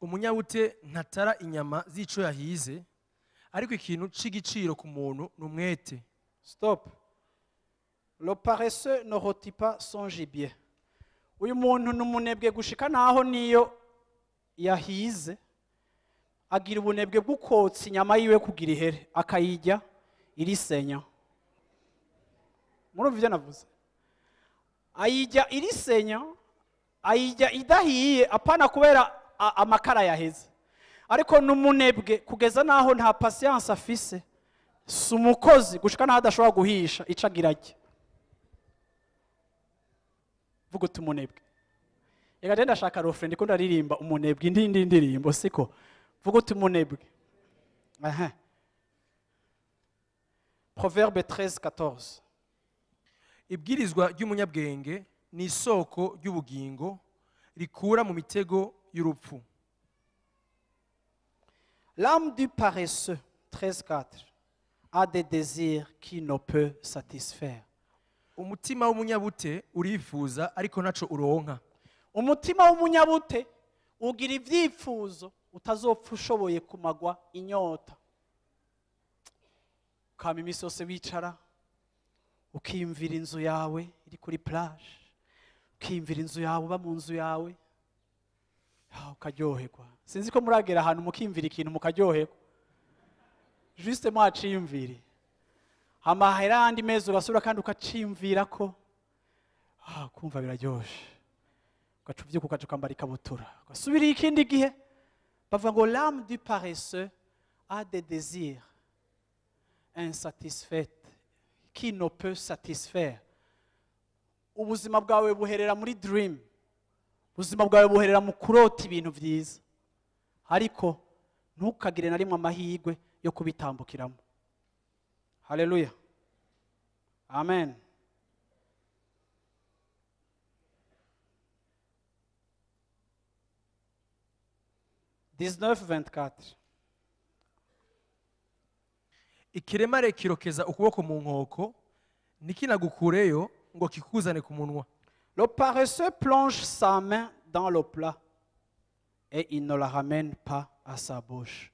Umunyabute ntatara inyama z'ico yahize, ariko ikintu c'igiciro ku muntu ni umwete. Stop. Le paresseux ne rôtit pas son gibier. Uyu muntu ni umunebwe gushika naho niyo yahize agira ubunebwe bwo kotsa inyama yiwe kugira ihere, akayirya irisenya. Murumva ivyo navuze? Ayirya irisenya, ayirya idahiye, apana kubera amakara yaheze, ariko n'umunebwe kugeza naho nta patience afise, si umukozi gushika naho adashobora guhisha ico agira arye. Vuga uti umunebwe. Reka je ndashaka refrain, ndiko ndaririmba umunebwe indi ndirimbo, siko? Vuga uti umunebwe. Aha. Proverbe 13, 14. Ibwirizwa ry'umunyabwenge ni isoko ry'ubugingo, rikura mu mitego y'urupfu. L'âme du paresseux, 13, 4, a des désirs qui ne peut satisfaire. Umutima w'umunyabute urifuza ariko ntaco uronka. Umutima w'umunyabute ugira ivyifuzo utazopfa ushoboye kumagwa inyota. Ukama imisi yose wicara ukiyumvira inzu yawe iri kuri plage, ukiyumvira inzu yawe, uba mu nzu yawe, ukaryoherwa. Sinzi ko muragera ahantu mukiyumvira ikintu mukaryoherwa, juste mwaciyumvire, amahera yandi meza ugasubira kandi ukaciyumvira ko kumva biraryoshe, ugaca uvyuka ukaja ukambara ikabutura ugasubira ikindi gihe. Bavuga ngo l'âme du paresseux a des désirs insatisfaits qui ne peut satisfaire. Ubuzima bwawe buherera muri dream, ubuzima bwawe buherera mu kurota ibintu vyiza, ariko ntukagire na rimwe amahirwe yo kubitambukiramo. Haleluya, amen. 19:24. Ikiremare kirokeza ukuboko mu nkoko, ntikinagukureyo ngo kikuzane ku munwa. Le paresseux plonge sa main dans le plat et il ne la ramène pas à sa bouche.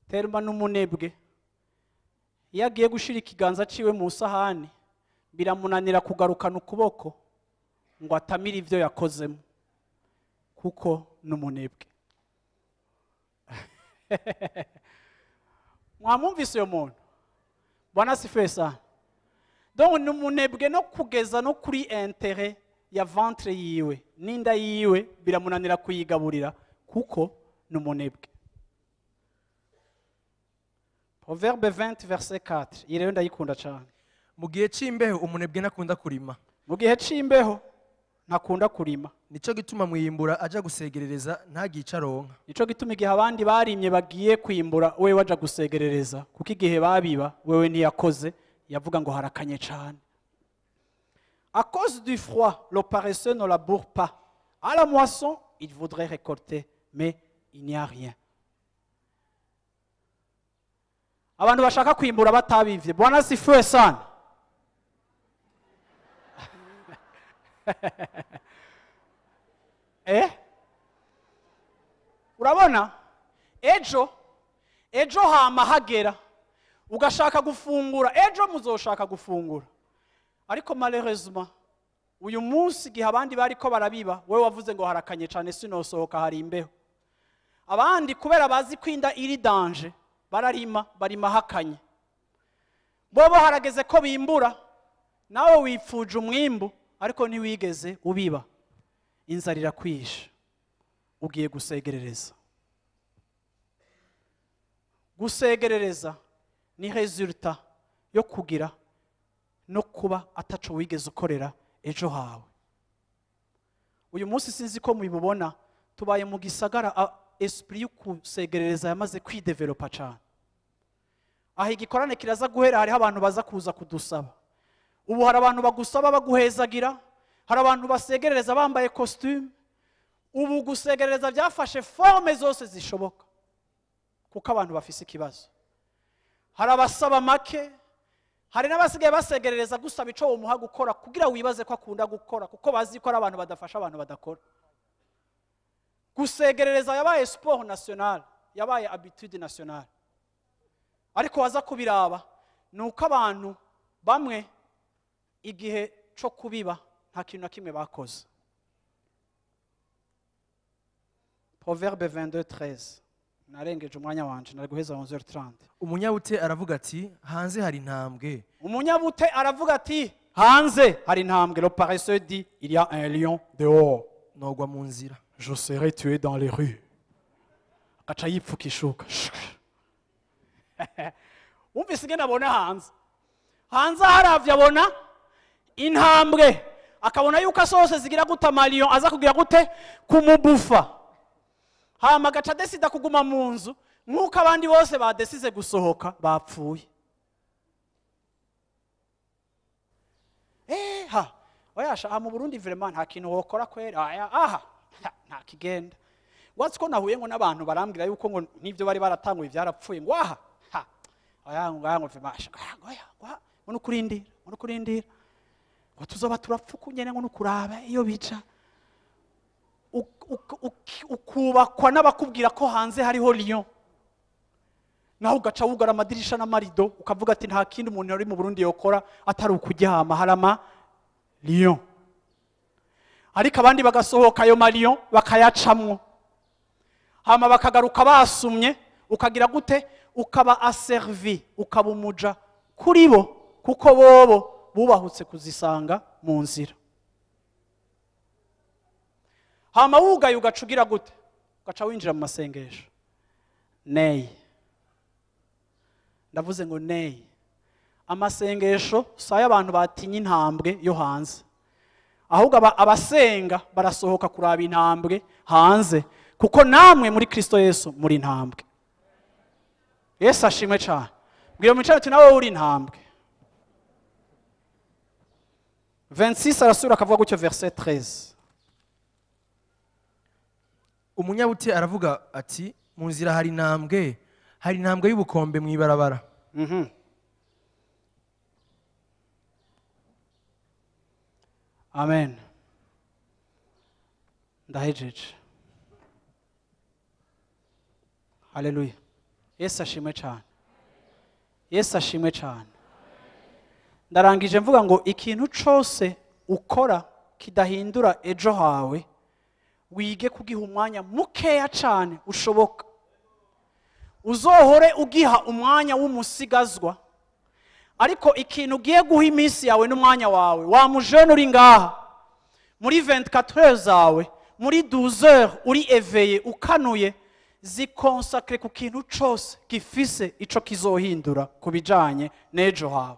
Terma n'umunebwe iyo agiye gushira ikiganza ciwe mu sahani, biramunanira kugarukana ukuboko ngo atamire ivyo yakozemo, kuko n'umunebwe. Mwamwumvise uyo muntu? Bwana asifiwe sana. Donc n'umunebwe no kugeza no kuri intérêt ya ventre yiwe n'inda yiwe biramunanira kuyigaburira, kuko n'umunebwe. Proverbe 20 verset 4. Iyi rero ndayikunda cyane. Mu gihe c'imbeho umunebwe ntakunda kurima. Mu gihe c'imbeho ntakunda kurima. Nico gituma mwiyimbura aja gusegerereza ntagica aronka. Nico gituma igihe abandi barimye bagiye kwimbura, wewe waja gusegerereza, kuko igihe babiba wewe ntiyakoze, yavuga ngo harakanye cyane. À cause du froid, le paresseux ne laboure pas. À la moisson, il voudrait récolter, mais il n'y a rien. Abantu bashaka kwimbura batabivye. Bwana asifiwe sana. Urabona ejo hama hagera ugashaka gufungura, ejo muzoshaka gufungura, ariko malheureusement uyu munsi igihe abandi bariko barabiba, wewe wavuze ngo harakanye cyane sinosohoka, hari imbeho. Abandi kubera bazi kwinda iri danger bararima, barima hakanye. Bobo harageze ko bimbura, nawe wipfuje umwimbu ariko ntiwigeze ubiba. Inzara irakwisha, ugiye gusegerereza. Gusegerereza ni resultat yo kugira no kuba ataco wigeze ukorera ejo hawe. Uyu munsi sinzi ko mubibona, tubaye mu gisagara esprit yo kusegerereza yamaze kwidevelopa cyane. Aho igikorane kiraza guhera hariho abantu baza kuza kudusaba. Ubu hari abantu bagusaba baguhezagira, hari abantu basegerereza bambaye costume. Ubu gusegerereza byafashe forme zose zishoboka, kuko abantu bafise ikibazo. Hari abasaba make, hari n'abasigaye basegerereza gusaba ico umuha gukora kugira wibaze ko akunda gukora, kuko bazi ko ari abantu badafasha abantu badakora. Gusegerereza yabaye sport national, yabaye habitude nationale. Ariko waza kubiraba nuko abantu bamwe igihe co kubiba nta kintu na kimwe bakoze. Proverbe 22:13. Narengeje umwanya wanje, nari guheza 11h30. Umunyabute aravuga ati hanze hari intambwe. Umunyabute aravuga ati hanze hari intambwe. Le paresseux dit il y a un lion dehors. Nogwa mu nzira. Je serai tué dans les rues. Agaca yipfuka ishuka. Wumvise ingene abona hanze. Hanze haravye abona intambwe. Akabona yuko asohose zigira gute amalion aza kugira gute kumubufa. Hama agaca desida kuguma mu nzu nk'uko abandi bose badesize gusohoka bapfuye. Ha oyasha aha mu Burundi vraiment nta kintu wokora kwera aha nta kigenda. Watsi ko nahuye ngo n'abantu barambwira yuko ngo nivyo bari baratanguye byarapfuye ngo aha ha oya ngo ngo vraiment oya ngo nukurindira ngo nukurindira ngo tuzoba turapfuka nyene ngo nukuraba iyo bica. Ukubakwa n'abakubwira ko hanze hariho lion, naho ugaca wugara amadirisha n'amarido ukavuga ati nta kindi umuntu ari mu Burundi yokora atari ukuryama harama lion. Ariko abandi bagasohoka ayo malion bakayacamwo, hama bakagaruka basumye. Ukagira gute? Ukaba asservi, ukaba umuja kuri bo, kuko bobo bubahutse kuzisanga mu nzira. Hama wugaye ugaca ugira gute? Ugaca winjira mu masengesho. Nei, ndavuze ngo nei. Amasengesho si ay'abantu batinya intambwe yo hanze, ahubwo abasenga barasohoka kuraba intambwe hanze, kuko namwe muri Kristo Yesu muri intambwe. Yesu ashimwe cyane. Mbwira mwicara ati nawe uri intambwe. 26 arasubira akavuga gutyo verset 13. Umunyabute aravuga ati mu nzira hari intambwe, hari intambwe y'ubukombe mu ibarabara. Amen. Ndahejeje. Haleluya. Yesu ashimwe cyane. Yesu ashimwe cyane. Ndarangije mvuga ngo ikintu cose ukora kidahindura ejo hawe, wige kugiha umwanya mukeya cyane ushoboka. Uzohore ugiha umwanya w'umusigazwa, ariko ikintu ugiye guha iminsi yawe n'umwanya wawe, wa mujene uri ngaha muri 24 heures zawe, muri 12 heures uri éveillé ukanuye, zikonsakre ku kintu cose gifise ico kizohindura kubijanye n'ejo hawe.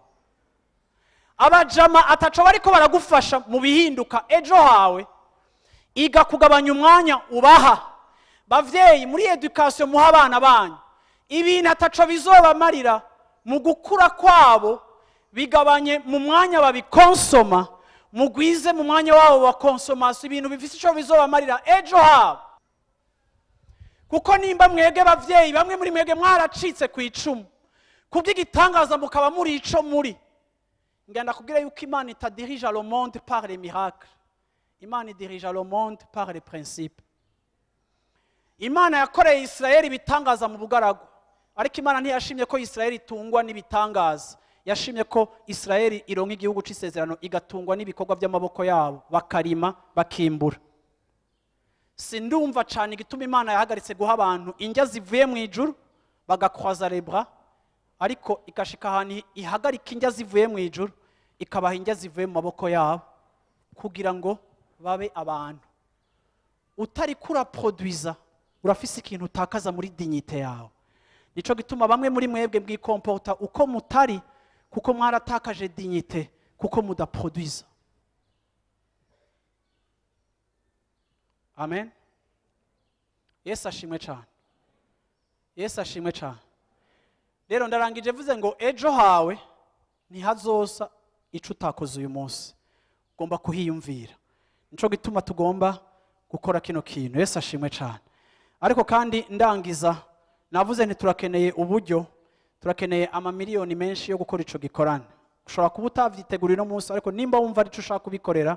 Abajama ataco bariko baragufasha mu bihinduka ejo hawe, iga kugabanya umwanya ubaha. Bavyeyi muri education muha abana banyu ibintu ataco bizobamarira mu gukura kwabo, bigabanye mu mwanya babikonsoma, mugwize mu mwanya wabo wa consommation ibintu bifise ico bizobamarira ejo habo. Kuko nimba mwege bavyeyi bamwe muri mwege mwaracitse ku icumu kubw'igitangaza mukaba muri ico muri, ngenda kubwira yuko Imana itadirige le monde par les miracles, Imana idirige le monde par les principes. Imana yakoreye Israeli ibitangaza mu bugaragwa, ariko Imana ntiyashimye ko Israeli itungwa n'ibitangaza, yashimye ko Israeli ironka igihugu c'isezerano igatungwa n'ibikorwa by'amaboko yabo, bakarima bakimbura. Sindumva cyane igituma Imana yahagaritse guha abantu indya zivuye mu ijuru bagakwaza les bras, ariko ikashika ahantu ihagarika indya zivuye mu ijuru ikabaha indya zivuye mu maboko yabo kugira ngo babe abantu. Utari kura produiza urafise ikintu utakaza muri dignité yawe. Nico gituma bamwe muri mwebwe bwikomporta uko mutari, kuko mwaratakaje dignité, kuko mudaproduiza. Amen. Yesu ashimwe cyane. Yesu ashimwe cyane. Rero ndarangije mvuze ngo ejo hawe ntihazosa ico utakoze uyu munsi, ugomba kuhiyumvira. Nico gituma tugomba gukora kino kintu. Yesu ashimwe cyane. Ariko kandi ndangiza navuze nti turakeneye uburyo, turakeneye amamiliyoni menshi yo gukora ico gikorane. Ushobora kuba utavyitegura uno munsi, ariko nimba wumva arico ushaka kubikorera,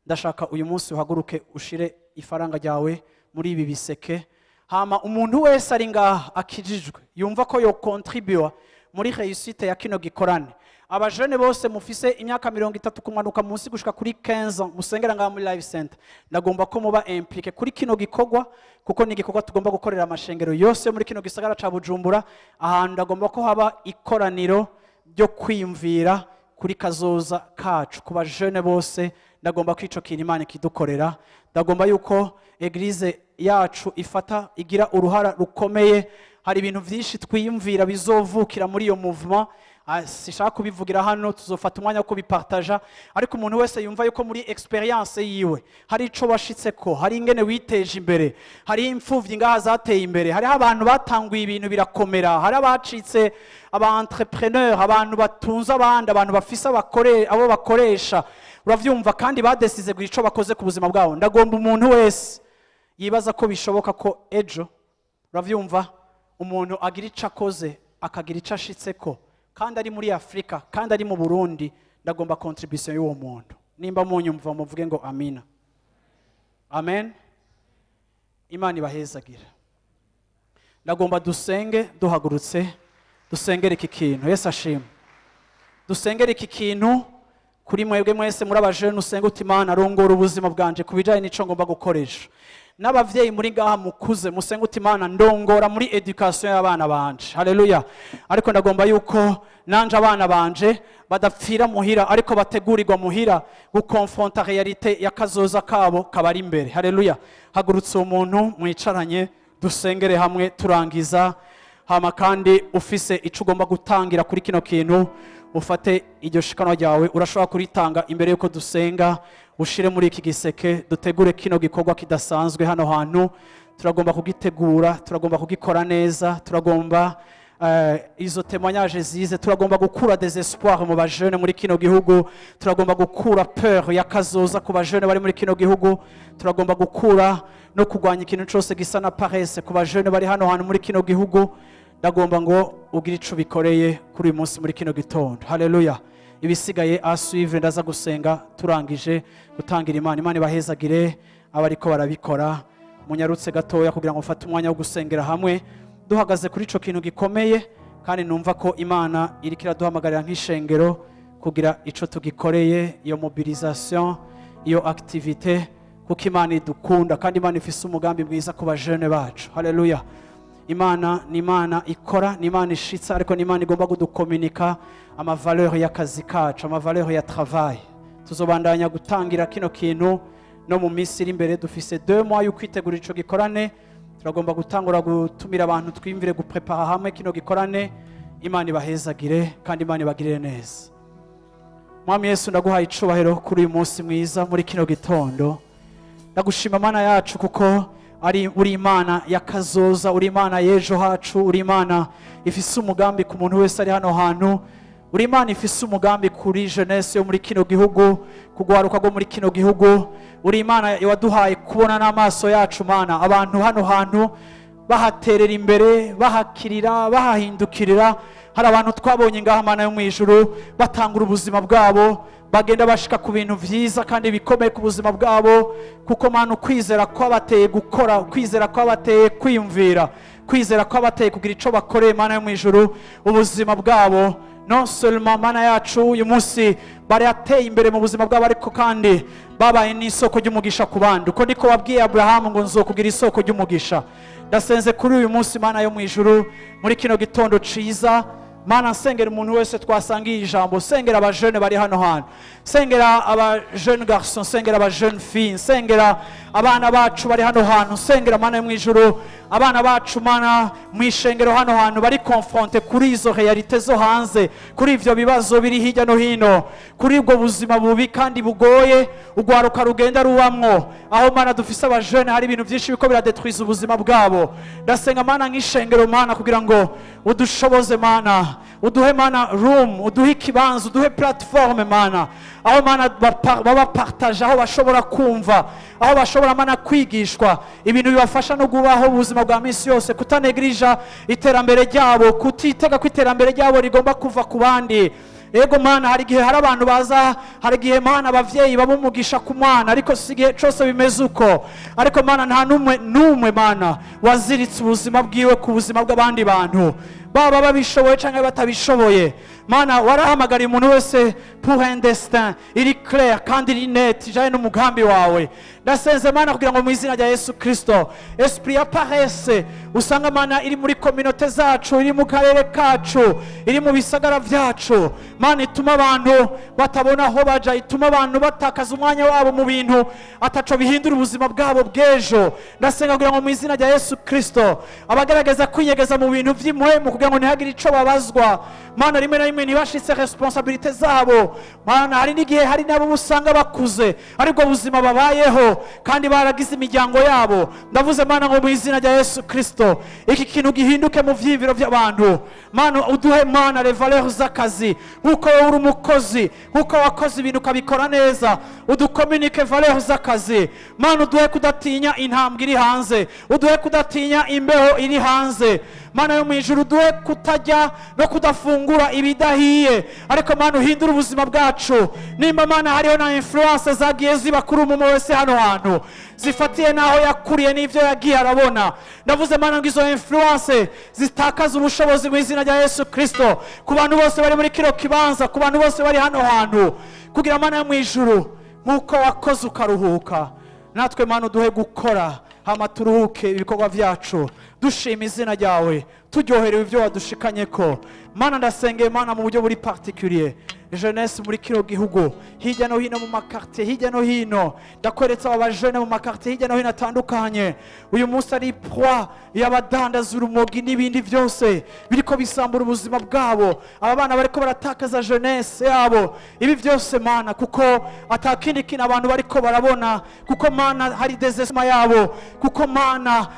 ndashaka uyu munsi uhaguruke ushire ifaranga ryawe muri ibi biseke. Hama umuntu wese ari ngaha akijijwe yumva ko yo contribua muri réussite ya kino gikorane. Abajene bose mufise imyaka 30 kumanuka munsi gushika kuri 15 ans musengera ngaha muri Life Center, ndagomba ko muba impliqué kuri kino gikorwa, kuko ni igikorwa tugomba gukorera amashengero yose muri kino gisagara ca Bujumbura. Ahantu ndagomba ko haba ikoraniro ryo kwiyumvira kuri kazoza kacu ku bajene bose. Ndagomba ko ico kintu Imana ikidukorera. Ndagomba yuko eglise yacu ifata igira uruhara rukomeye. Hari ibintu vyinshi twiyumvira bizovukira muri iyo movement, Sishaka kubivugira hano, tuzofata umwanya wo kubipartaja, ariko umuntu wese yumva yuko muri experience yiwe hari ico washitseko, hari ingene witeje imbere, hari imfuvyi ngaha zateye imbere, hariho abantu batanguye ibintu birakomera, hari abacitse aba entrepreneur, abantu batunze abandi, abantu bafise abakore abo bakoresha, uravyumva, kandi badesize kugira ico bakoze ku buzima bwabo. Ndagomba umuntu wese yibaza ko bishoboka ko ejo, uravyumva, umuntu agira ico akoze akagira ico ashitseko, kandi ari muri Afrika, kandi ari mu Burundi, ndagomba contribution y'uwo muntu. Nimba munyumva muvuge ngo amina. Amen. Imana ibahezagira. Ndagomba dusenge duhagurutse, dusengere iki kintu. Yesu ashimwe. Dusengere iki kintu kuri mwebwe mwese muri abajene, usenge uti Imana arongora ubuzima bwanje kubijanye n'ico ngomba gukoresha. N'abavyeyi muri ngaha mukuze, musenge uti Imana ndongora muri education y'abana banje. Haleluya. Ariko ndagomba yuko nanje abana banje badapfira muhira, ariko bategurirwa muhira gukonfronta realite y'akazoza kabo kabari imbere. Haleluya. Hagurutse umuntu mwicaranye, dusengere hamwe turangiza. Hama kandi ufise ico ugomba gutangira kuri kino kintu, ufate iryo shikanwa ryawe, urashobora kuritanga imbere yuko dusenga, ushire muri iki giseke, dutegure kino gikorwa kidasanzwe hano hantu. Turagomba kugitegura, turagomba kugikora neza, turagomba izo témoignage zize, turagomba gukura désespoir mu bajene muri kino gihugu, turagomba gukura peur ya kazoza ku bajene bari muri kino gihugu, turagomba gukura no kugwanya ikintu cyose gisa na paresse ku bajene bari hano hantu muri kino gihugu. Ndagomba ngo ugire ico bikoreye kuri uyu munsi muri kino gitondo. Haleluya. Ibisigaye à suivre, ndaza gusenga turangije gutangira Imana. Imana ibahezagire abariko barabikora. Munyarutse gatoya kugira ngo mfate umwanya wo gusengera hamwe duhagaze kuri ico kintu gikomeye, kandi numva ko Imana iriko iraduhamagarira nk'ishengero kugira ico tugikoreye, iyo mobilisation, iyo activité, kuko Imana idukunda kandi Imana ifise umugambi mwiza ku bajene bacu. Haleluya. Imana ni Imana ikora, ni Imana ishitsa, ariko ni Imana igomba kudukomunika ama valeur y'akazi kacu, ama valeur ya travail. Tuzobandanya gutangira kino kintu no mu minsi iri imbere. Dufise 2 mois yo kwitegura ico gikorane. Turagomba gutangura gutumira abantu, twimvire guprepara hamwe kino gikorane. Imana ibahezagire kandi Imana ibagirire neza. Mwami Yesu, ndaguhaye icubahiro kuri uyu munsi mwiza muri kino gitondo. Ndagushima Mana yacu kuko ari uri Imana y'akazoza, uri Imana y'ejo hacu, uri Imana ifise umugambi ku muntu wese ari hano hantu, uri Imana ifise umugambi kuri jeunesse yo muri kino gihugu, kugwaruka rwo muri kino gihugu. Uri Imana waduhaye kubona n'amaso yacu Mana abantu hano hantu bahaterera imbere, bahakirira, bahahindukirira. Hari abantu twabonye ngaha Mana yo mu ijuru batangura ubuzima bwabo, bagenda bashika ku bintu vyiza kandi bikomeye ku buzima bwabo, kuko Mana ukwizera kwabateye gukora, ukwizera kwabateye kwiyumvira, kwizera kwabateye kugira ico bakoreye Mana yo mu ijuru ubuzima bwabo. Non seulement Mana yacu uyu munsi barateye imbere mu buzima bwabo, ariko kandi babaye n'isoko ry'umugisha ku bandi. Uko niko wabwiye Abrahamu ngo nzokugira isoko ry'umugisha. Ndasenze kuri uyu munsi Mana yo mu ijuru muri kino gitondo ciza, Mana sengera umuntu wese twasangiye ijambo, sengera abajene bari hano hantu, sengera aba jeune garçon, sengera aba jeune fille, sengera abana bacu bari hano hantu, sengera Mana yo mu ijuru abana bacu Mana mu ishengero hano hantu bari confronté kuri izo réalité zo hanze, kuri ivyo bibazo biri hirya no hino, kuri ubwo buzima bubi kandi bugoye ugwaruka rugenda rubamwo. Aho Mana dufise abajene hari ibintu byinshi biko biradetruiza ubuzima bwabo. Ndasenga Mana nk'ishengero Mana kugira ngo udushoboze Mana, uduhe Mana room, uduhe ikibanza, uduhe platforme Mana, aho Mana baba partage, aho bashobora kumva, aho bashobora Mana kwigishwa ibintu bibafasha no kubaho ubuzima bwa minsi yose, kutanegrija iterambere ryabo, kutitega ko iterambere ryabo rigomba kuva ku bandi. Ego Mana, hari igihe hari abantu baza, hari igihe Mana abavyeyi babumugisha ku mwana, ariko si igihe cose bimeze uko. Ariko Mana nta numwe Mana waziritse ubuzima bwiwe ku buzima bw'abandi bantu, baba babishoboye canke batabishoboye. Mana warahamagariye umuntu wese pour un destin iri clair kandi iri net, ijanye n'umugambi wawe. Ndasenze Mana kugira ngo mu izina rya Yesu Kristo esprit ya paresse usanga Mana iri muri communauté zacu, iri mu karere kacu, iri mu bisagara vyacu, Mana ituma abantu batabona aho baja, ituma abantu batakaza umwanya wabo mu bintu ataco bihindura ubuzima bwabo bw'ejo. Ndasenga kugira ngo mu izina rya Yesu Kristo abagerageza kwinyegeza mu bintu vy'impwemu kugira kugira ngo ntihagire ico babazwa. Mana, rimwe na rimwe ntibashitse responsabilité zabo. Mana, hari n'igihe hari nabo usanga bakuze ariko buzima babayeho kandi baragize imiryango yabo. Ndavuze Mana ngo mu izina rya Yesu Kristo iki kintu gihinduke mu vyiyumviro by'abantu. Mana, uduhe Mana les valeurs z'akazi, nkuko wowe uri umukozi, nkuko wakoze ibintu ukabikora neza, uducommunique valeurs z'akazi. Mana, uduhe kudatinya intambwe iri hanze, uduhe kudatinya imbeho iri hanze. Mana yo mu ijuru, uduhe kutajya no kudafungura ibidahiye, ariko Mana uhindure ubuzima bwacu. Nimba Mana hariho na influence zagiye ziba kuri umuntu wese hano hantu, zifatiye naho yakuriye n'ivyo yagiye arabona, ndavuze Mana ngo izo influence zitakaza ubushobozi mu izina rya Yesu Kristo ku bantu bose bari muri kino kibanza, ku bantu bose bari hano hantu, kugira Mana yo mu ijuru nkuko wakoze ukaruhuka, natwe Mana uduhe gukora hama turuhuke ibikorwa vyacu, dushima izina ryawe, turyoherewe ibyo wadushikanye ko. Mana, ndasengeye Mana mu buryo buri particulier jeunesse muri kino gihugu, hirya no hino mu makartier, hirya no hino ndakweretse aba bajene mu makartier hirya no hino atandukanye. Uyu munsi ari proie y'abadandaza urumogi n'ibindi byose biriko bisambura ubuzima bwabo. Aba bana bariko baratakaza jeunesse yabo, ibi byose Mana kuko atakindi kintu abantu bariko barabona, kuko Mana hari désespoir yabo, kuko Mana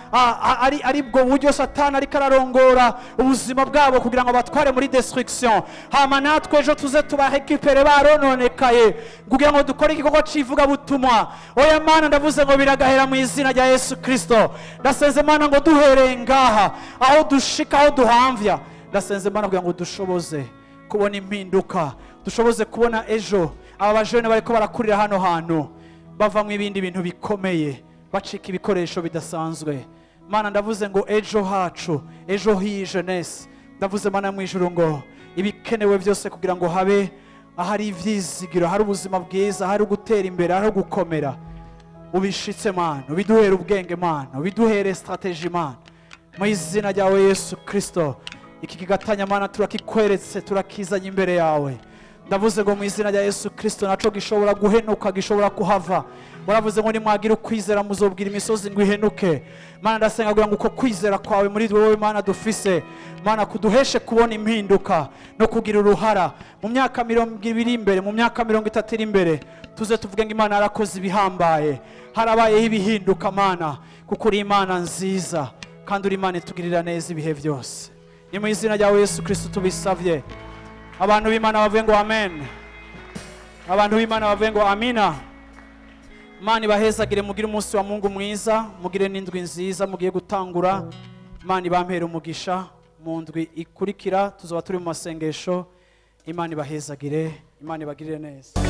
ari bwo buryo Satani ariko ararongora ubuzima bwabo kugira ngo batware muri destruction. Hama natwe ejo tuze tubarekipere barononekaye kugira ngo dukore igikorwa c'ivugabutumwa. Oya Mana, ndavuze ngo biragahera mu izina rya Yesu Kristo. Ndasenze Mana ngo duhereye ngaha aho dushika, aho duhamvya, ndasenze Mana kugira ngo dushoboze kubona impinduka, dushoboze kubona ejo aba bajene bariko barakurira hano hantu bava mu ibindi bintu bikomeye, bacika ibikoresho bidasanzwe. Mana, ndavuze ngo ejo hacu, ejo h'iyi jeunesse, ndavuze Mana mu ijuru ngo ibikenewe byose kugira ngo habe ahari ivyizigiro, hari ubuzima bwiza, hari gutera imbere, hari gukomera, ubishitse Mana, ubiduhere ubwenge Mana, ubiduhere strategie Mana, mu izina ryawe Yesu Kristo. Iki kigatanya Mana turakikweretse, turakizanye imbere yawe. Ndavuze ngo mu izina rya Yesu Kristo naco gishobora guhenuka, gishobora kuhava. Waravuze ngo nimwagira ukwizera muzobwira imisozi ngo ihenuke. Mana, ndasenga kugira ngo uko kwizera kwawe muri wowe Mana dufise, Mana kuduheshe kubona impinduka no kugira uruhara mu myaka 20 imbere, mu myaka 30 iri imbere, tuze tuvuge ngo Imana yarakoze ibihambaye, harabayeho ibihinduka Mana, kuko uri Imana nziza kandi uri Imana itugirira neza ibihe byose. Ni mu izina ryawe Yesu Kristo tubisavye. Abantu b'Imana bavuge ngo amen. Abantu b'Imana bavuge ngo amina. Imana ibahezagire, mugire umunsi wa Mungu mwiza, mugire n'indwi nziza mugiye gutangura. Imana ibampere umugisha mu ndwi ikurikira tuzoba turi mu masengesho. Imana ibahezagire, Imana ibagirire neza.